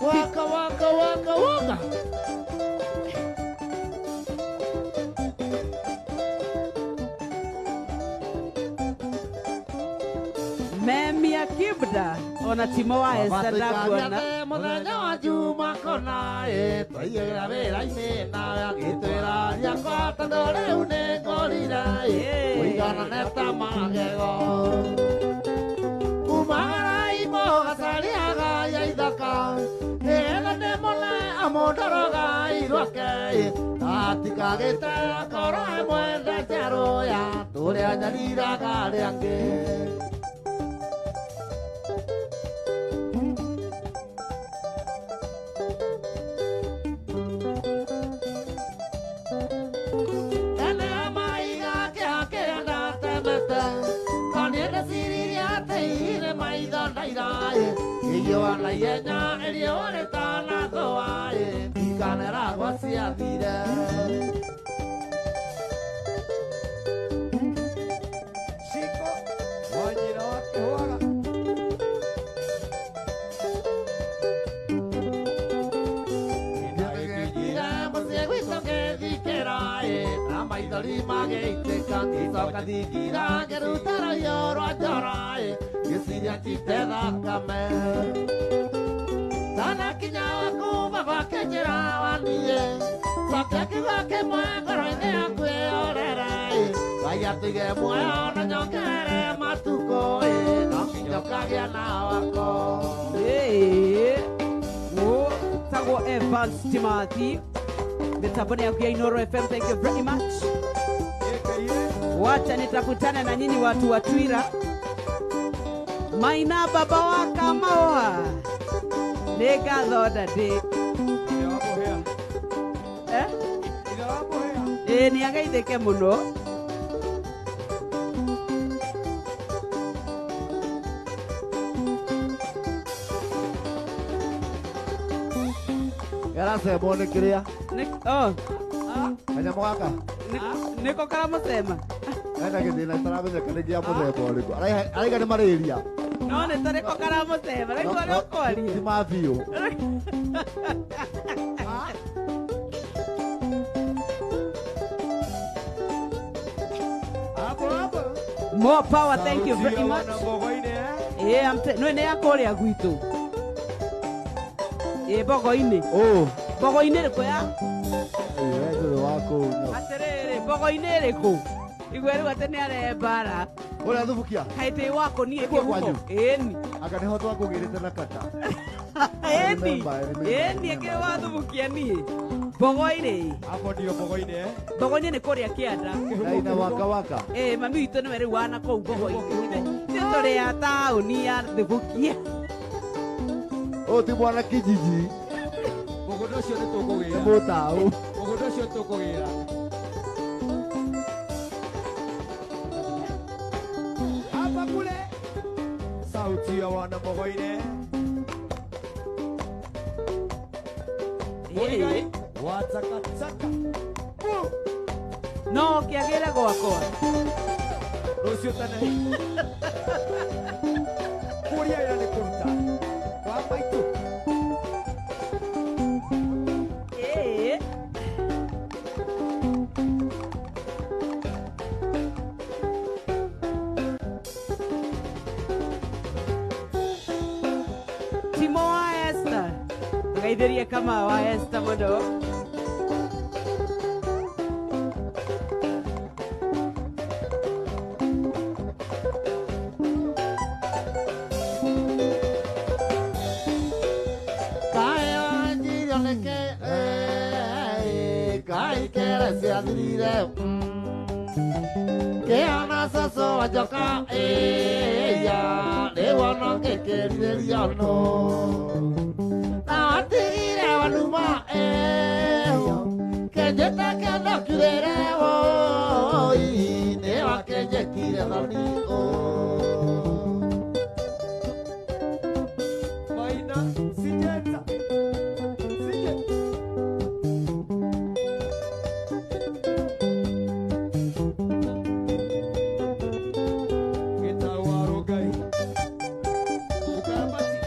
waka waka waka waka. Kuria Kibda ona Timo wa Esther ndakuona. Mũthenya wa Juma kona ĩ twaiyĩra wĩra-inĩ nawe agĩtwĩra rĩakwa tondũ rĩu nĩ ngorire ĩ kũiganane ta magego kumagarai mũgacariaga ya ithaka nĩgetha ndĩmũne amũndorogai rwake ĩ atikagĩte ngoro ĩmwe ndeterũ ya tũrĩa nyariraga arĩa angĩ. Shiko wanyina wa kĩhwaga. Tagwo Evans Timothy mitambo yaku ya Inoro FM, thank you very much. Wacha nitakutana na nyinyi watu wa Twira. Maina baba wa Kamaoa nĩngathonda ndĩ ĩĩ nĩageithĩke mũno. Yaracemwo nĩ kĩrĩa kanyamũ gaka nĩko karamũcema ena gĩthĩna ĩtaramenyeka nĩ kĩa mũthemba ũrĩkũ araiga nĩ malaria no nĩ tarĩko karamũcema rĩu ũrĩa ũkwaria ti ma biũ. More power, thank you very much. Yeah, no nĩ ya kũrĩa gwitũ ĩ Mbogo-inĩ. Mbogo-inĩ ĩrĩkũ ya atĩrĩrĩ Mbogo-inĩ ĩrĩkũ igwe rĩu atĩ nĩ arembara ũrĩa thubukia kaĩ tĩ wako niĩ kĩhumo ĩni anga nĩho twakũgĩrĩte na kata ĩni ĩni ĩkĩrĩ wathubukia niĩ Mbogo-inĩ hapo ndio Mbogo-inĩ Mbogo-inĩ nĩ kũrĩa kĩanda na waka waka ĩ mami witũ nĩwe rĩu wana kũu Mbogo-inĩ ithuĩ tũrĩ a taũni ya thubukia. Ũyũ ti mwana kijiji mũgũnda ũcio nĩ tũkũgĩra mũtaũ mũgũnda ũcio tũkũgĩra. Hapa kule sauti ya wana Mbogo-inĩ Mũigai wa takataka no kĩagĩre gwakwa rũciũ tene kũria wĩra nĩ kũruta kwa maitũ. Timo wa Esther ngaithĩrie kama wa Esther mũno. Maina sijeta sije Gĩtawarugai Mũkarabati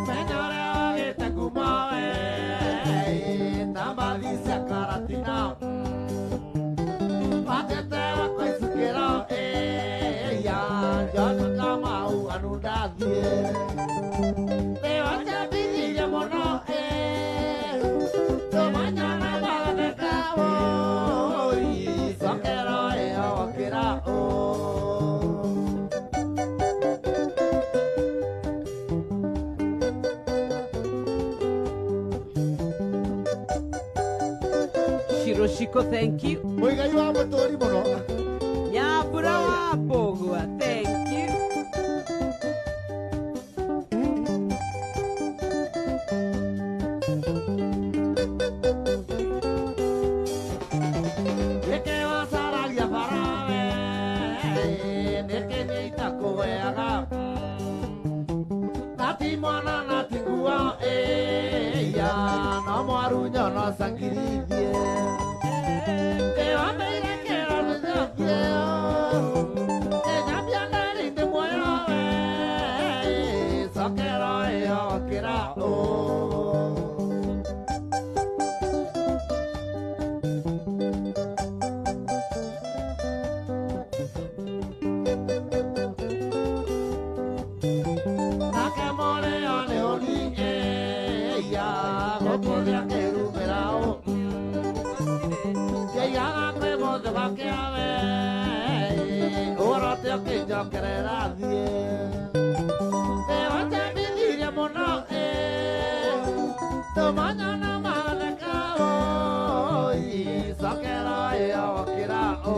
Menyore wagĩte kuma we Roshiko, thank you. Muigai wa mũtũri mũno. Nyambura wa Mbũgua, thank you. Nĩkĩ wacaragia bara we? Nĩkĩ niĩ itakũheaga? Nati mwana nati nguo ĩya, no mwaru nyono cangirithie. Ĩwambeire kĩro nĩnjokie ĩnyambia ndarĩte muoyo we, cokero ĩyo kĩra ũ. Nake mũrĩo nĩ ũni ĩya, gũkũrĩa kĩrumĩra ũ. Ndiaigaga kwĩ mũndũ gakĩa we, ũrote ũkĩnjokerera thiĩ. Nĩwanjambithirie mũno ĩ, tũmanyona matheka ũ, cokero ĩyo gũkĩra ũ.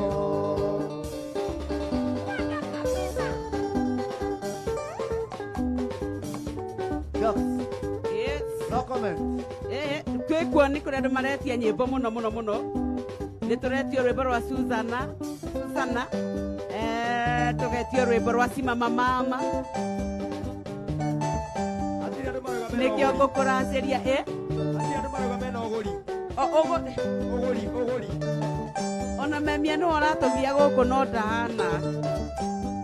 Yes. No comment. Twĩkuo nĩ kũrĩ andũ maretia nyĩmbo mũno mũno mũno. Nĩ tũretio rwĩmbo rwa Susana, Susana. Tũgetio rwĩmbo rwa Simama Mama. Hatirĩ andũ marauga mena Nĩkĩo ũgũri. ngũkũracĩria ĩ. Hatirĩ andũ marauga mena ũgũri. O- ũgũ- Ũgũri, ũgũri. Ona memia nĩwe ũratũgia gũkũ no ndahana.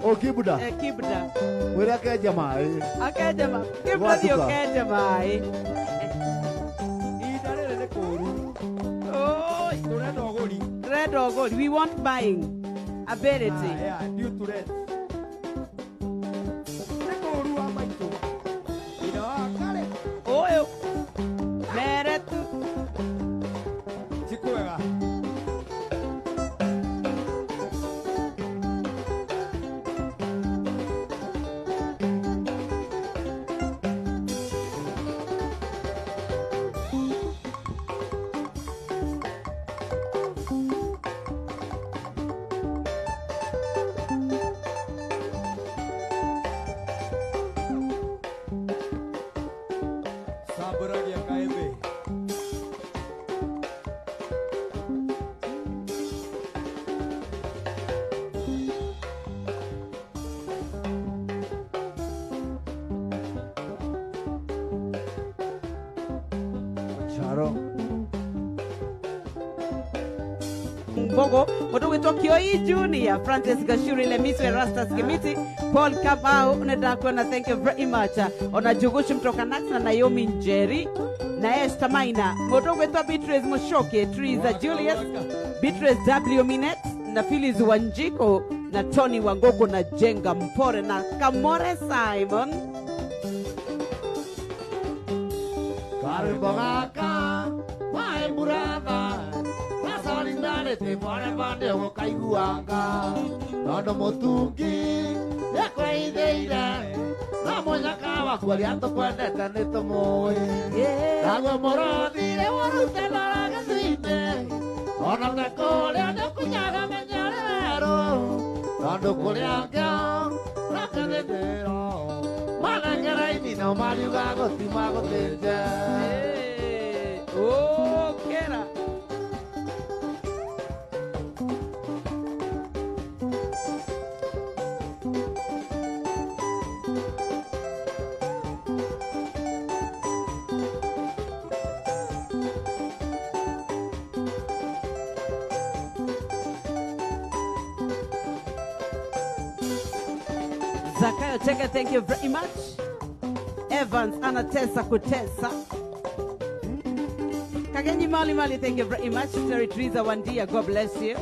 O Kibda, Kibda. wĩre akenja maĩ. Akenje ma. Kibda thiĩ Gwatuka. ũkenje maĩ. Ihinda rĩrĩ nĩ kũũru. Oi. Tũrenda ũgũri. Tũrenda ũgũri. We want buying ability. Ah, yeah, due to rent. Nĩ kũũru wa maitũ. Thĩna wa kare. Ũyũ. Mere tu. Ti kwega. Samburagia kaembe. Charo. Mbogo, mũndũ gwĩtwo Kioi Junior, Francis Gashuri, Lemiso Erastus Kimiti, Paul Kamau, nĩndakuona, thank you very much. Ona Jugushu mtoka Nax na Naomi Njeri na Esther Maina. Mũndũ gwĩtwo Beatrice Mushoke, Teresa Julius, Beatrice W Minet na Phyllis Wanjiko na Tony Wangogo na Jenga Mpore na Kamore Simon. Karwĩmbo gaka maĩ muratha na solidarity pore pande ũgũkaiguanga tondũ mũtungi nĩakweithĩire no mũnyaka waku ũrĩa tũkwendete nĩ tũmũĩ. Naguo mũrothi rĩu ũrute ndora gĩcinde ona te kũrĩa nĩũkunyaga menya ũrĩ werũ tondũ kũrĩa ngĩo nakathĩndĩro manengera-inĩ no mariuga gũtima gũthĩnje. Ũkĩra. Zakayo Cheke, thank you very much. Evans anatesa kutesa. Kagenyi Mali Mali, thank you very much. Terry Teresa Wandia, God bless you.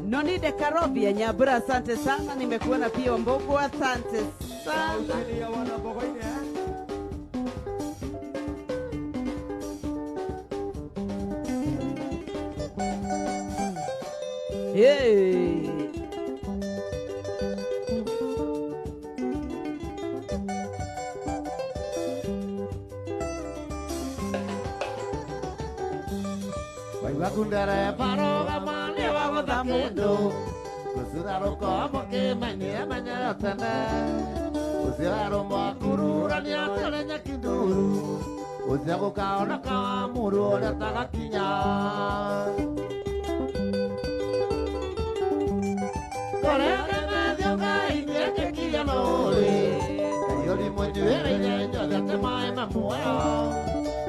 Nonide Karobia Nyabura, asante sana. Nimekuona pia Wambogo, asante sana. Sauti ya wana Mbogoini, eh? Hey. Waigua kundereba rũgama nĩwagũtha kĩndũ gũcura rũkomo kĩmanyie menyere tene ũcio werũmwa kururania tũrĩ nyeki nduru ũcio gũkaoneka wa mũrũ ũrĩa tagakinya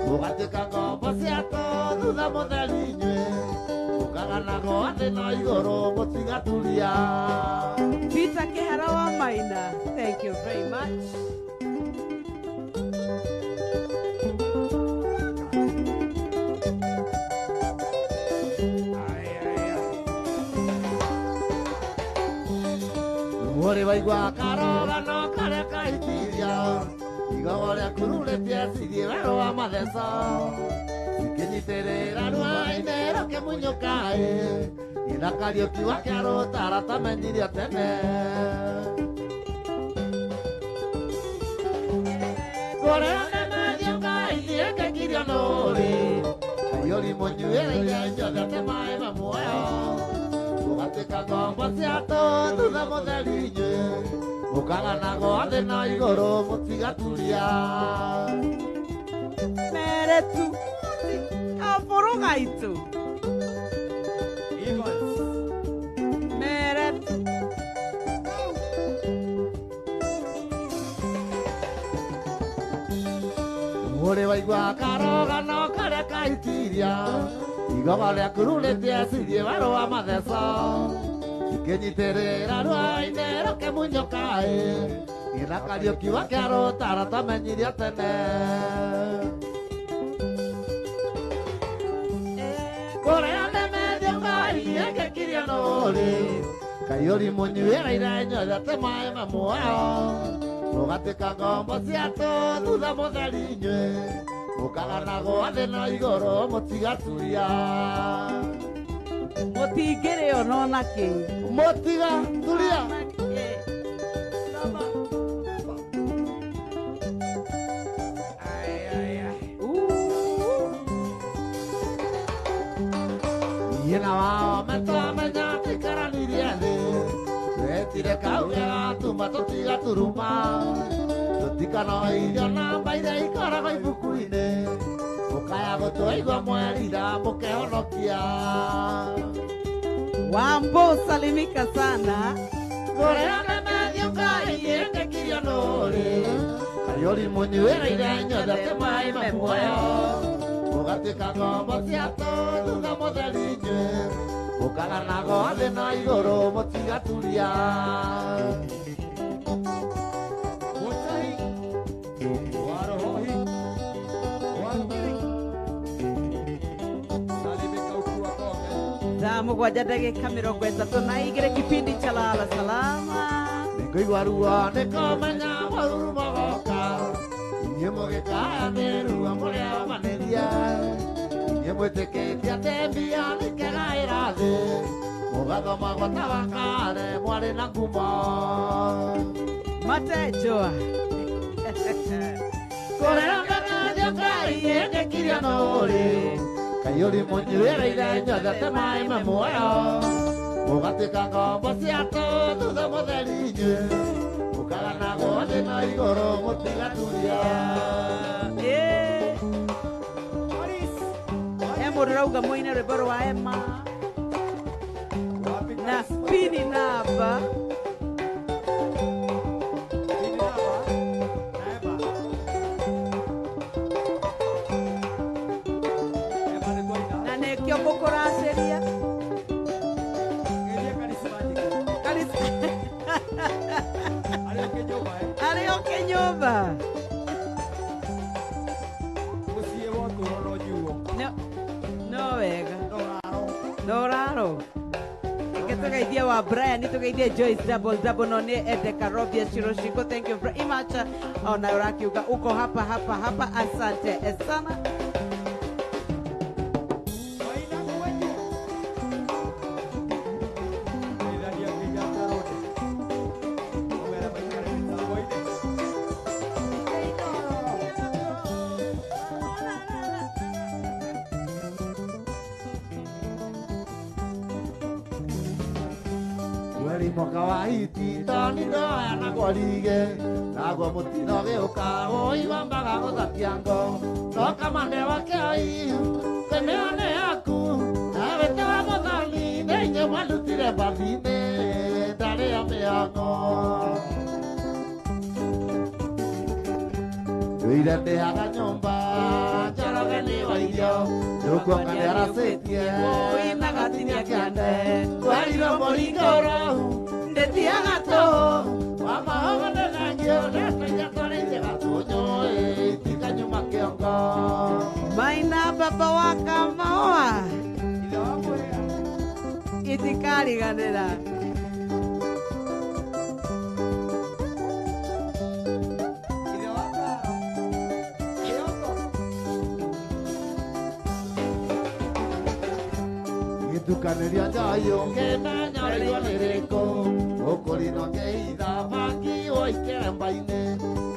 mũgatĩka ngombo ciatũ thutha mũtheri inyuĩ mũkaganagwo thĩ na igũrũ mũtigaturia. Peter Kehara wa Maina, thank you very much. Mũrĩ waigua karũgano karĩa kahitiria igogo rĩaku rurĩtie cithiĩ werũ wa matheco cikĩnyitĩrĩra rũa-inĩ rũkĩmunyũka-ĩ ina Kariũki wa kĩarũtara tamenyirio tene kũrĩa nemethiĩ ngaithiĩ ngekirio nũrĩ kaiũri mũnyuĩrĩire njothete maĩ ma muoyo mũgatĩka ngombo ciatũ thutha mũtheri inyuĩ mũkaganagwo thĩ na igũrũ mũtigaturia. Meretu kabũrũ gaitũ Meretu Mũrĩ waigua karũgano karĩa kahitiria igogo rĩaku rurĩtie cithiĩ werũ wa matheco cikĩnyitĩrĩra rũa-inĩ rũkĩmunyũka-ĩ ina Kariũki wa kĩarũtara tamenyirio tene kũrĩa nemethiĩ ngaithiĩ ngekirio nũrĩ kaiũri mũnyuĩrĩire nyothete maĩ ma muoyo mũgatĩka ngombo ciatũ thutha mũtheri inyuĩ mũkaganagwo thĩ na igũrũ mũtigaturia. Mũtingĩrĩo no nakĩ mũtigaturia. Niĩ na wao metwamenya tũikaranirie thĩ twetire kauge gatuma tũtigaturuma tũtikanoirio namba iria ikoragwo ibuku-inĩ mũkaya gũtũigua mwerira mũkehonokia. Wambo salimika sana kũrĩa nemethiĩ ngaithiĩ ngekirio nũrĩ kaiũri mũnyuĩrĩire nyothete maĩ ma muoyo mũgatĩka ngombo ciatũ thutha mũtheri inyuĩ mũkaganagwo thĩ na igũrũ mũtigaturia. Thaa mũgwanja ndagĩka mĩrongo ĩtatũ na igĩrĩ kipindi cha Lala Salama. Nĩngũigua ruo nĩkũmenya mũrurumo woka inyuĩ mũgĩkaya nĩ ruo mũrĩomanĩria inyuĩ mwĩtĩkĩtie atĩ mbia nĩkegaĩra thĩ mũgathomagwo ta wakare mwarĩ na ngumo Matenjwa kũrĩa nemethiĩ ngaithiĩ ngekirio nũrĩ kaiũri mũnyuĩrĩire nyothete maĩ ma muoyo mũgatĩka ngombo ciatũ thutha mũtheri inyuĩ mũkaganagwo thĩ na igũrũ mũtigaturia. He mũndũ ũrauga mũine rwĩmbo rwa Emma na spini namba na nĩkĩo ngũkũracĩria arĩ o kĩnyũmba no wega no raro reke tũgeithie wa Brian tũgeithie Joyce double double no nĩ Edeka Robia Shiroshiko, thank you very much. Ona ũrakiuga uko hapa hapa hapa, asante sana. Mwaka wa hiti toni ndoya na gwarige naguo mũtino gĩũka ũiwambaga gũthatia ngo no kamande wake oi kwĩmĩone yaku nawe te wa mũthoni nĩ inyuĩ mwandutire mbathi-inĩ ndarĩ o mĩhang'o Ndũire ndĩaga nyũmba Njoroge nĩ wa irio ndũkuonga nĩaracĩtie Oi nagatinia kĩande Twerirwo mũringũrũ ndĩtiaga tũhũ wa mahogo nĩ thengio ndeto twarĩirie gatũnyũ itikanyuma kĩongo Maina baba wa Kamaoa Ithe wa Mũhĩa. Itikariganĩra. Ithe wa Karo. Kĩoko. Gĩtukanĩrio njohi ũngĩmenya ũrĩirwo nĩ rĩkũ ũkũrinwo kĩitha bangi ũikĩremba-inĩ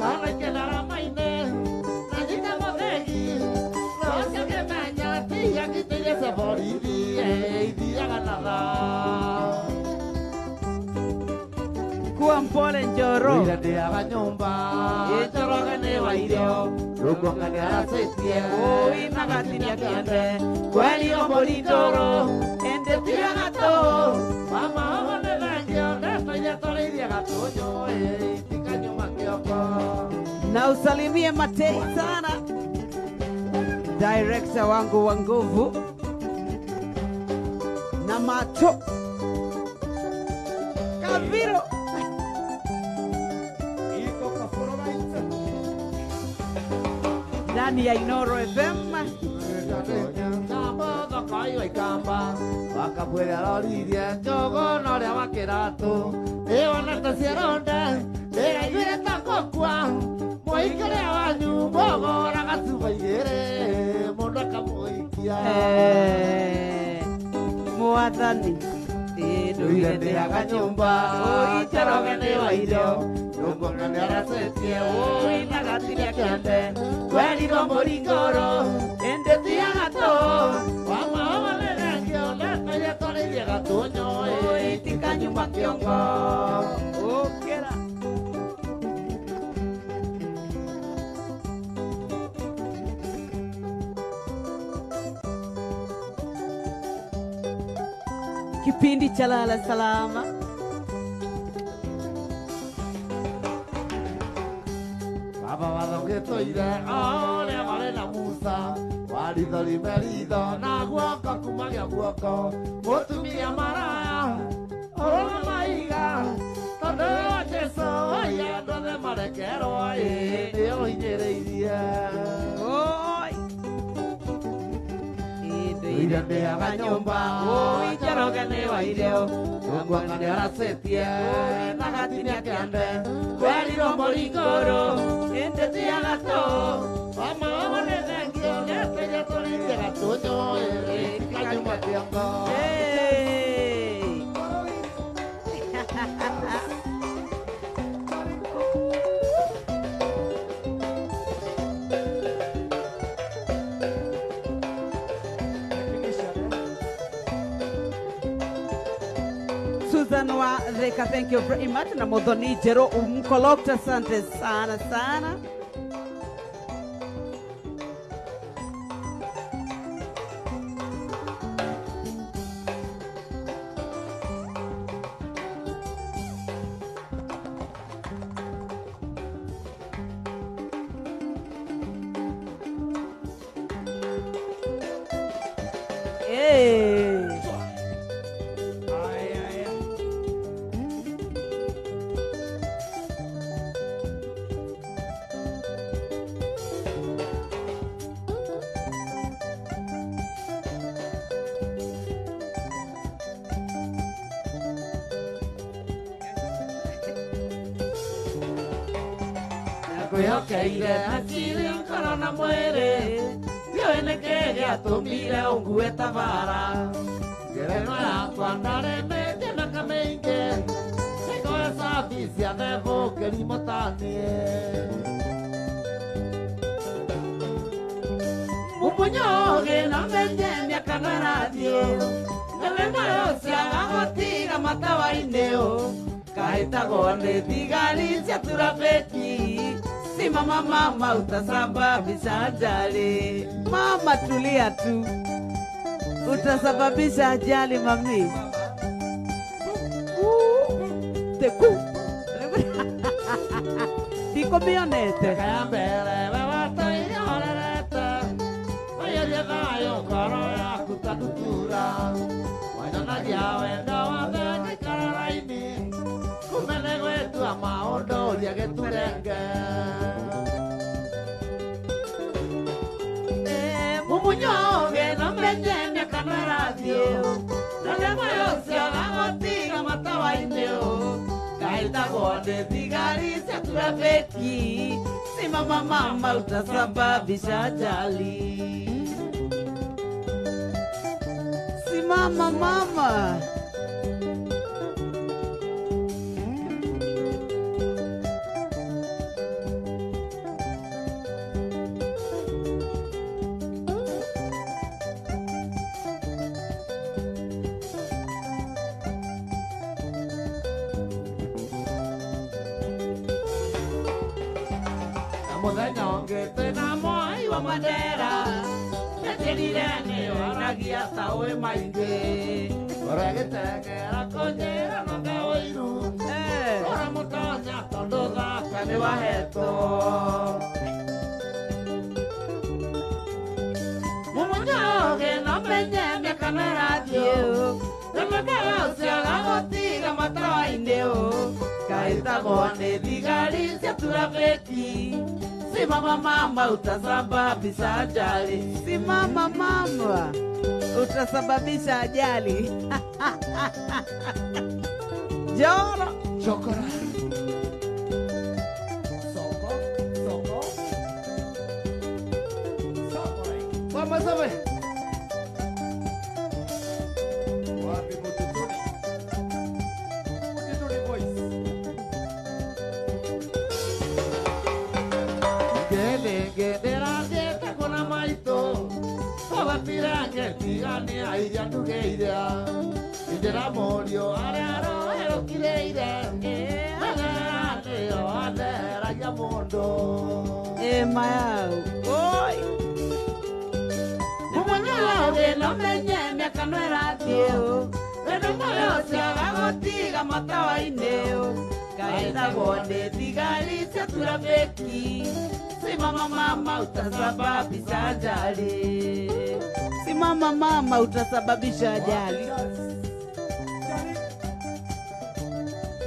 kana ikĩndarama-inĩ na nyite mũthĩgi nocio ngĩmenya tiga ngitĩire cia borithi ithiaga na thaa Kuwa mpole Njoro. Ndũire ndĩaga nyũmba Njoroge nĩ wa irio ndũkuonga nĩaracĩtie Oi nagatinia kĩande Kwerio mũringũrũ Ndĩtiaga tũhũ Mama hogo nĩ thengio ndeto iria twarĩirie gatũnyũ itikanyuma kĩongo Na usalimie Matei sana, director wangu wa nguvu na macho Kaviro. Iko kaburo gaitũ. Ndani ya Inoro FM. Wakabwĩra roririe njogo na ũrĩa wa kĩratũ ĩwonete ciaronda ndĩraiguire ta ngũkua mũhiki ũrĩa wanyu mũgũraga cuba igĩrĩ mũndũ akamũhikia Mwathani Ndũire ndĩaga nyũmba Oi Njoroge nĩ wa irio ndũkuonga nĩaracĩtie Oi nagatinia kĩande Twerirwo mũringũrũ Ndĩtiaga tũhũ wa mahogo nĩ thengio ndeto iria twarĩirie gatũnyũ itikanyuma kĩongo Ũkĩra. Kipindi cha Lala Salama. Baba wathongĩtũire ũrĩa warĩ na Musa waritho rime ritho na guoko kumagia guoko mũtumia maraya ũrũme maiga tondũ wa Jesũ oiga andũ othe marekerwo nĩ ũhinyĩrĩirie Oi. Ndũire ndĩaga nyũmba Oi Njoroge nĩ wa irio ndũkuonga nĩaracĩtie na gatinia kĩande twerirwo mũringũrũ Ndĩtiaga tũhũ Mama hogo nĩ thengio ndeto iria twarĩirie gatũnyũ itikanyuma kĩongo Hey. Technician, eh? Susan wa Thika, thank you very much. Na Muthoni Njerũ Mkolokta, asante sana sana. Hey. Aya, aya. Ngwĩhokeire hakiri ngoro na mwĩrĩ ndiũĩ nĩkĩ gĩatũmire ũngue ta bara ngerenwa yakwa ndarĩmĩtie mĩaka mĩingĩ nĩngoe cabi cia thebũ kĩrimũ ta niĩ Mumunyoge na menye miaka no ĩrathiĩ na wendo ũcio agũtiga matawa-inĩ kahĩtagwo nĩ thigari cia turabeki. Simama mama, utasababisha ajali. Mama tulia tu, utasababisha ajali mami. Teku ndikumĩonete. Mĩaka ya mbere we watũire ũrerete ũiyũrie thayũ ngoro yaku ta ndutura wanyonagia wendo wothe ngĩikara raini kumbe nĩ gwĩtua maũndũ ũria gĩturenge. Mumunyoge na menye mĩaka no ĩrathiĩ na ndemwa ũcio agũtiga matawa-inĩ kahĩtagwo nĩ thigari cia turabeki. Simama mama, utasababisha ajali. Simama mama. Na mũthenya ũngĩ twĩna mwai wa Mandera nĩnjĩrire nĩyoragia ta ũĩ maingĩ ngoro ĩgĩteng'era kũnjĩra nonge ũiru ũramũtonya tondũ thaka nĩwahetwo. Mumunyoge na menye mĩaka no ĩrathiĩ na mwaka ũcio agũtiga matawa-inĩ kahĩtagwo nĩ thigari cia turabeki. Simama mama, utasababisha ajali. Simama mama, utasababisha ajali. Joro Chokora soko soko soko mama sabe Wapi Mututuni? Mututuni boys. Ngĩthĩngĩ ndĩrathiĩte kuona maitũ tũgatira ngĩtigania iria ndugĩire injĩra mũriũ arĩa aroherũkirĩire menyerera nĩyo atheragia mũndũ. Mayau oi. Mumunyoge no menye mĩaka no ĩrathiĩ wendo moyo ũcio agũtiga matawa-inĩ kahĩtagwo nĩ thigari cia turabeki. Simama mama, utasababisha ajali. Simama mama, utasababisha ajali.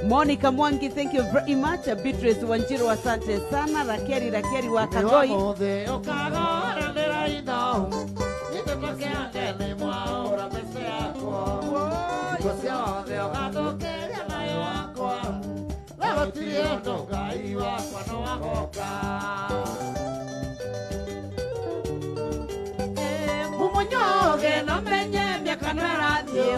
Monica Mwangi, thank you very much. Beatrice Wanjiru, asante sana. Rakeri Rakeri wa Kagoi. Ũmũthĩ ũkagoranĩra indo gĩtũtũkĩande nĩ mwaũra mbeca yakwa hingo ciothe ũgathũkĩria thayũ wakwa we gũtirĩ ũndũ Ngai wakwa no agoka. Mumunyoge no menye mĩaka no ĩrathiĩ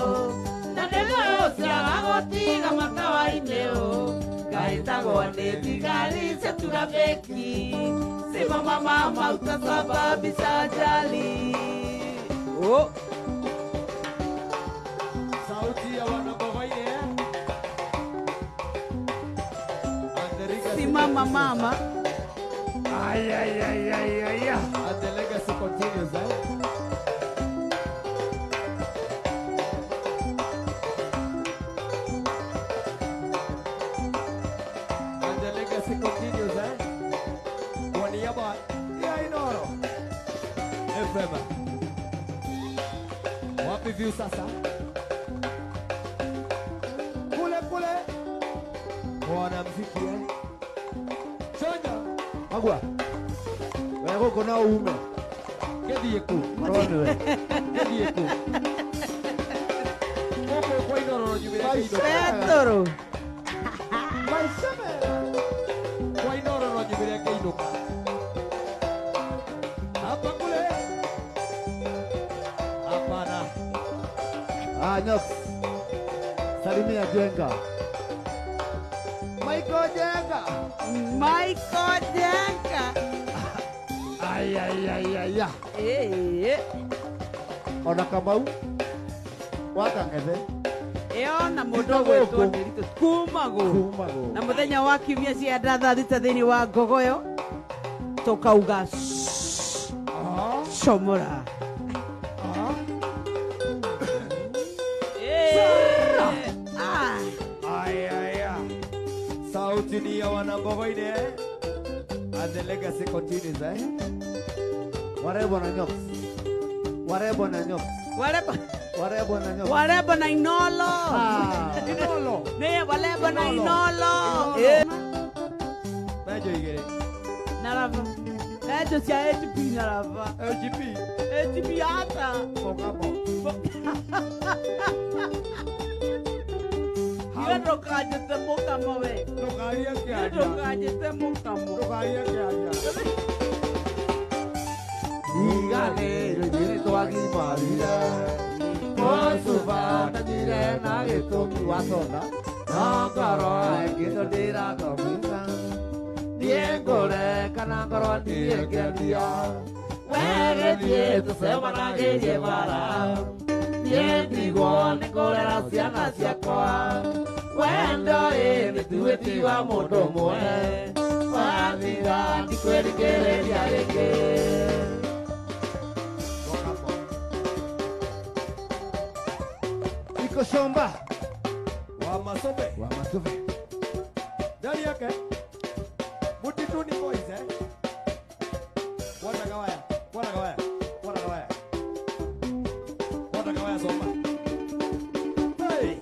na nĩguo ũcio agũtiga matawa-inĩ kahĩtagwo nĩ thigari cia turabeki. Simama mama, utasababisha ajali. Oh. Sauti ya wanabogoine eh? And the legacy Simama continues. mama. Ay, ay, ay, ay, ay, ay. And the legacy continues, eh? And the legacy continues, eh? Kwa niaba ya Inooro FM. Wapi view sasa? Kule kule. Mwanamuziki eh? Chonja. Magua we gũkũ no ume Gĩthiĩ kũ? korwo nĩwe Gĩthiĩ kũ? Gũkũ kwa Inooro nyumĩre kĩinũka. Petero. Maica mega. Kwa Inooro no nyumĩre kĩinũka. Hapa kule. Hapana. Ah, Nyox. Salimia Jenga. Michael Jenga. Michael Jenga. Ay, Ai ai ai ai ya. Eh. Ona Kamau wakang'ethe. Ĩyo na mũndũ ũgwĩtwo Ndiritu kumagũ. Kumagũ. Na mũthenya wa kiumia cia thaa thita thĩinĩ wa Ngogoyo tũkauga comora. Sauti ni ya wanambogoine eh? And the legacy continues eh? Warebo na nyoks. Warebo na nyoks. Warebo. Warebo na nyoks. Warebo na Inolo. Inolo. Ne warebo na Inolo. Eh. Mejo igere. Narava. Mejo cia HP narava. HP. HP ata. Pokamo. Iwe ndũkanjĩte mũkamo we. Ndũkarie kĩaria. Ndũkanjĩte mũkamo. Ndũkarie kĩaria. Iganĩro igĩrĩ twagimarire. Mũcuba ndanyuire na gĩtũmi wa soda. No ngoro ĩngĩ ndĩrathomithia. Niĩ ngũre kana ngorwo niĩ ngĩendia. We gĩthiĩ tũcemanagĩrie bara. Niĩ ndigwo nĩ kũrera ciana ciakwa. Wendo ĩ nĩtuĩ ti wa mũndũ ũmwe. Wathira ndikwĩrĩgĩrĩria rĩngĩ. Iko shomba wa masobe. Wa masobe. Ndani yake Mutituni boys eh. Wana kawaya, wana kawaya, wana kawaya. Wana kawaya soma. Hey.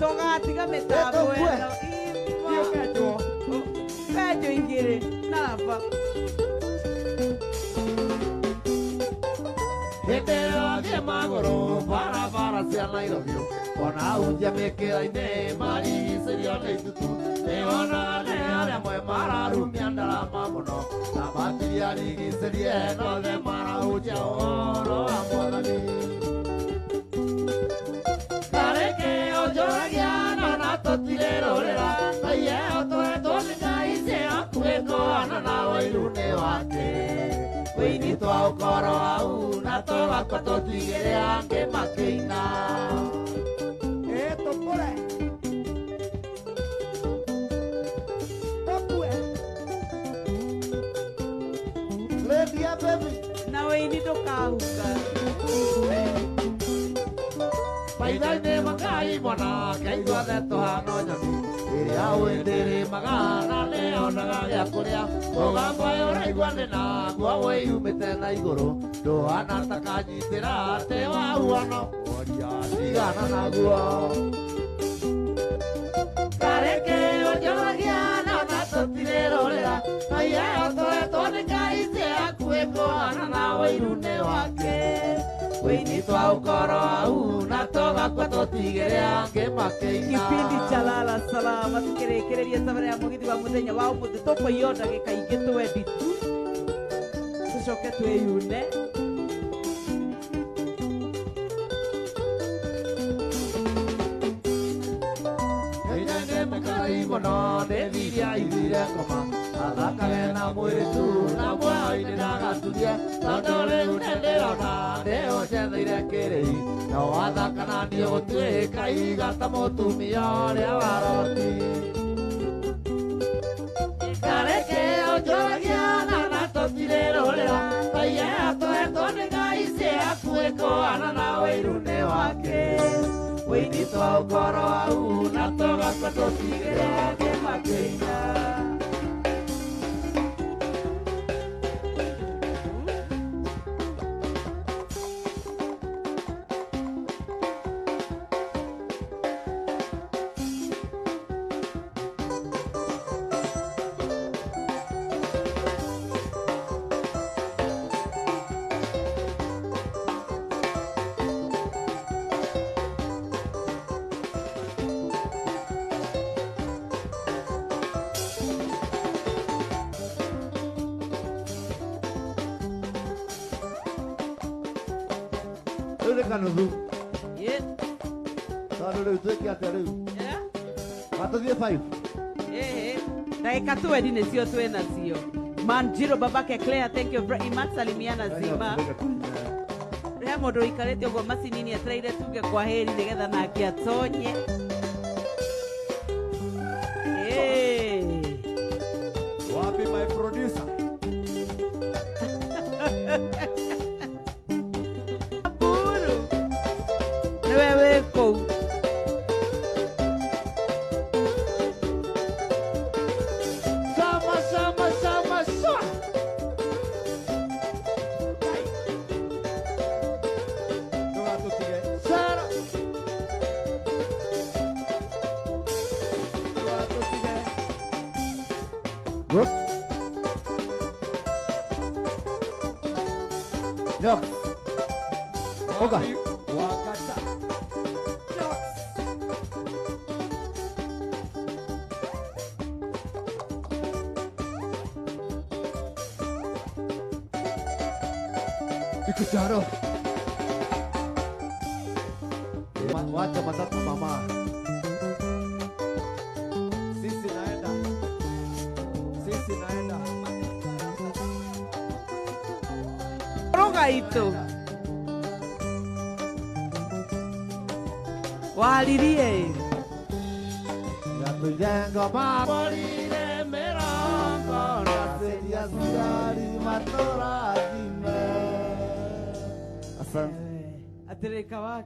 Tũgatiga mĩtambo ĩno. Benjo igĩrĩ naraba. Hĩndĩ ĩrĩa thiĩ magũrũ barabara cia Nairobi ona hunjia mĩkĩra-inĩ marigicĩrio nĩ itutu nĩwonaga nĩ arĩa amwe mararumia ndarama mũno na matiriarigicĩrie nothe marahunjia ũhoro wa Mwathani. Na wĩini ndũkahuka. Maitho-inĩ makai mwana kaiguathe tũhana nyoni ĩrĩa wĩndĩrĩmaga na nĩonaga gĩa kũrĩa mũgambo ũyũ ũraigua nĩ naguo wĩyumĩte na igũrũ ndũhana ta kanyitĩra atĩ wahuano woria tigana naguo kareke ũnjoragia na na tũtirĩrũrĩra maiyeo tũretwo nĩ Ngai ciakuĩ kũhana na ũiru nĩ wake wĩini twa ũkoro au na tũgakua tũtigĩre angĩ makĩina. Kipindi cha Lala Salama tukĩrĩkĩrĩria thabarĩ ya mũgithi wa mũthenya wa ũmũthĩ tũkũiywo ndagĩka ingĩ twendi tu tũcoke twĩyune. Mũno nĩthirie aithire ngoma athakage na mwĩrĩ na muoyo-inĩ ndagaturie tondũ rĩu nĩndĩrona nĩũnjetheire kĩrĩi no wathaka na niĩ gũtuĩka iga ta mũtumia ũrĩa wa Loti. Kareke ũnjoragia na na tũtirĩrũrĩra Ngai atũhetwo nĩ Ngai ciakuĩ kũhana na ũiru nĩ wake wĩini Tũkorwo hau na tũgakua tũtigĩre angĩ makĩina. Rĩu nĩ kanuthu. Tondũ rĩu twĩke atĩa rĩu? Matũthiĩ 5. Ndagĩka twendi nĩcio twĩ nacio. Manjiro babake Claire, thank you very much. Salimiana zima. He mũndũ ũikarĩte ũguo macini-inĩ etereire tuge kwa heri nĩgetha nake atonye. Wapi my producer? Buru. Nĩwe wĩ kũu. Sama, sama, sama, sama. Ndũgatũtige. Sara. Ndũgatũtige. Whoop. Yok. Oka. Wapi wakata. Nox. Ikutaro. Wacha matatu mama. Sisi naenda. Sisi naenda. Roga itũ. Waririe. Yatujengo maborire mirongo na ciria ciari matũrathime. Asante. Atĩrĩka wake.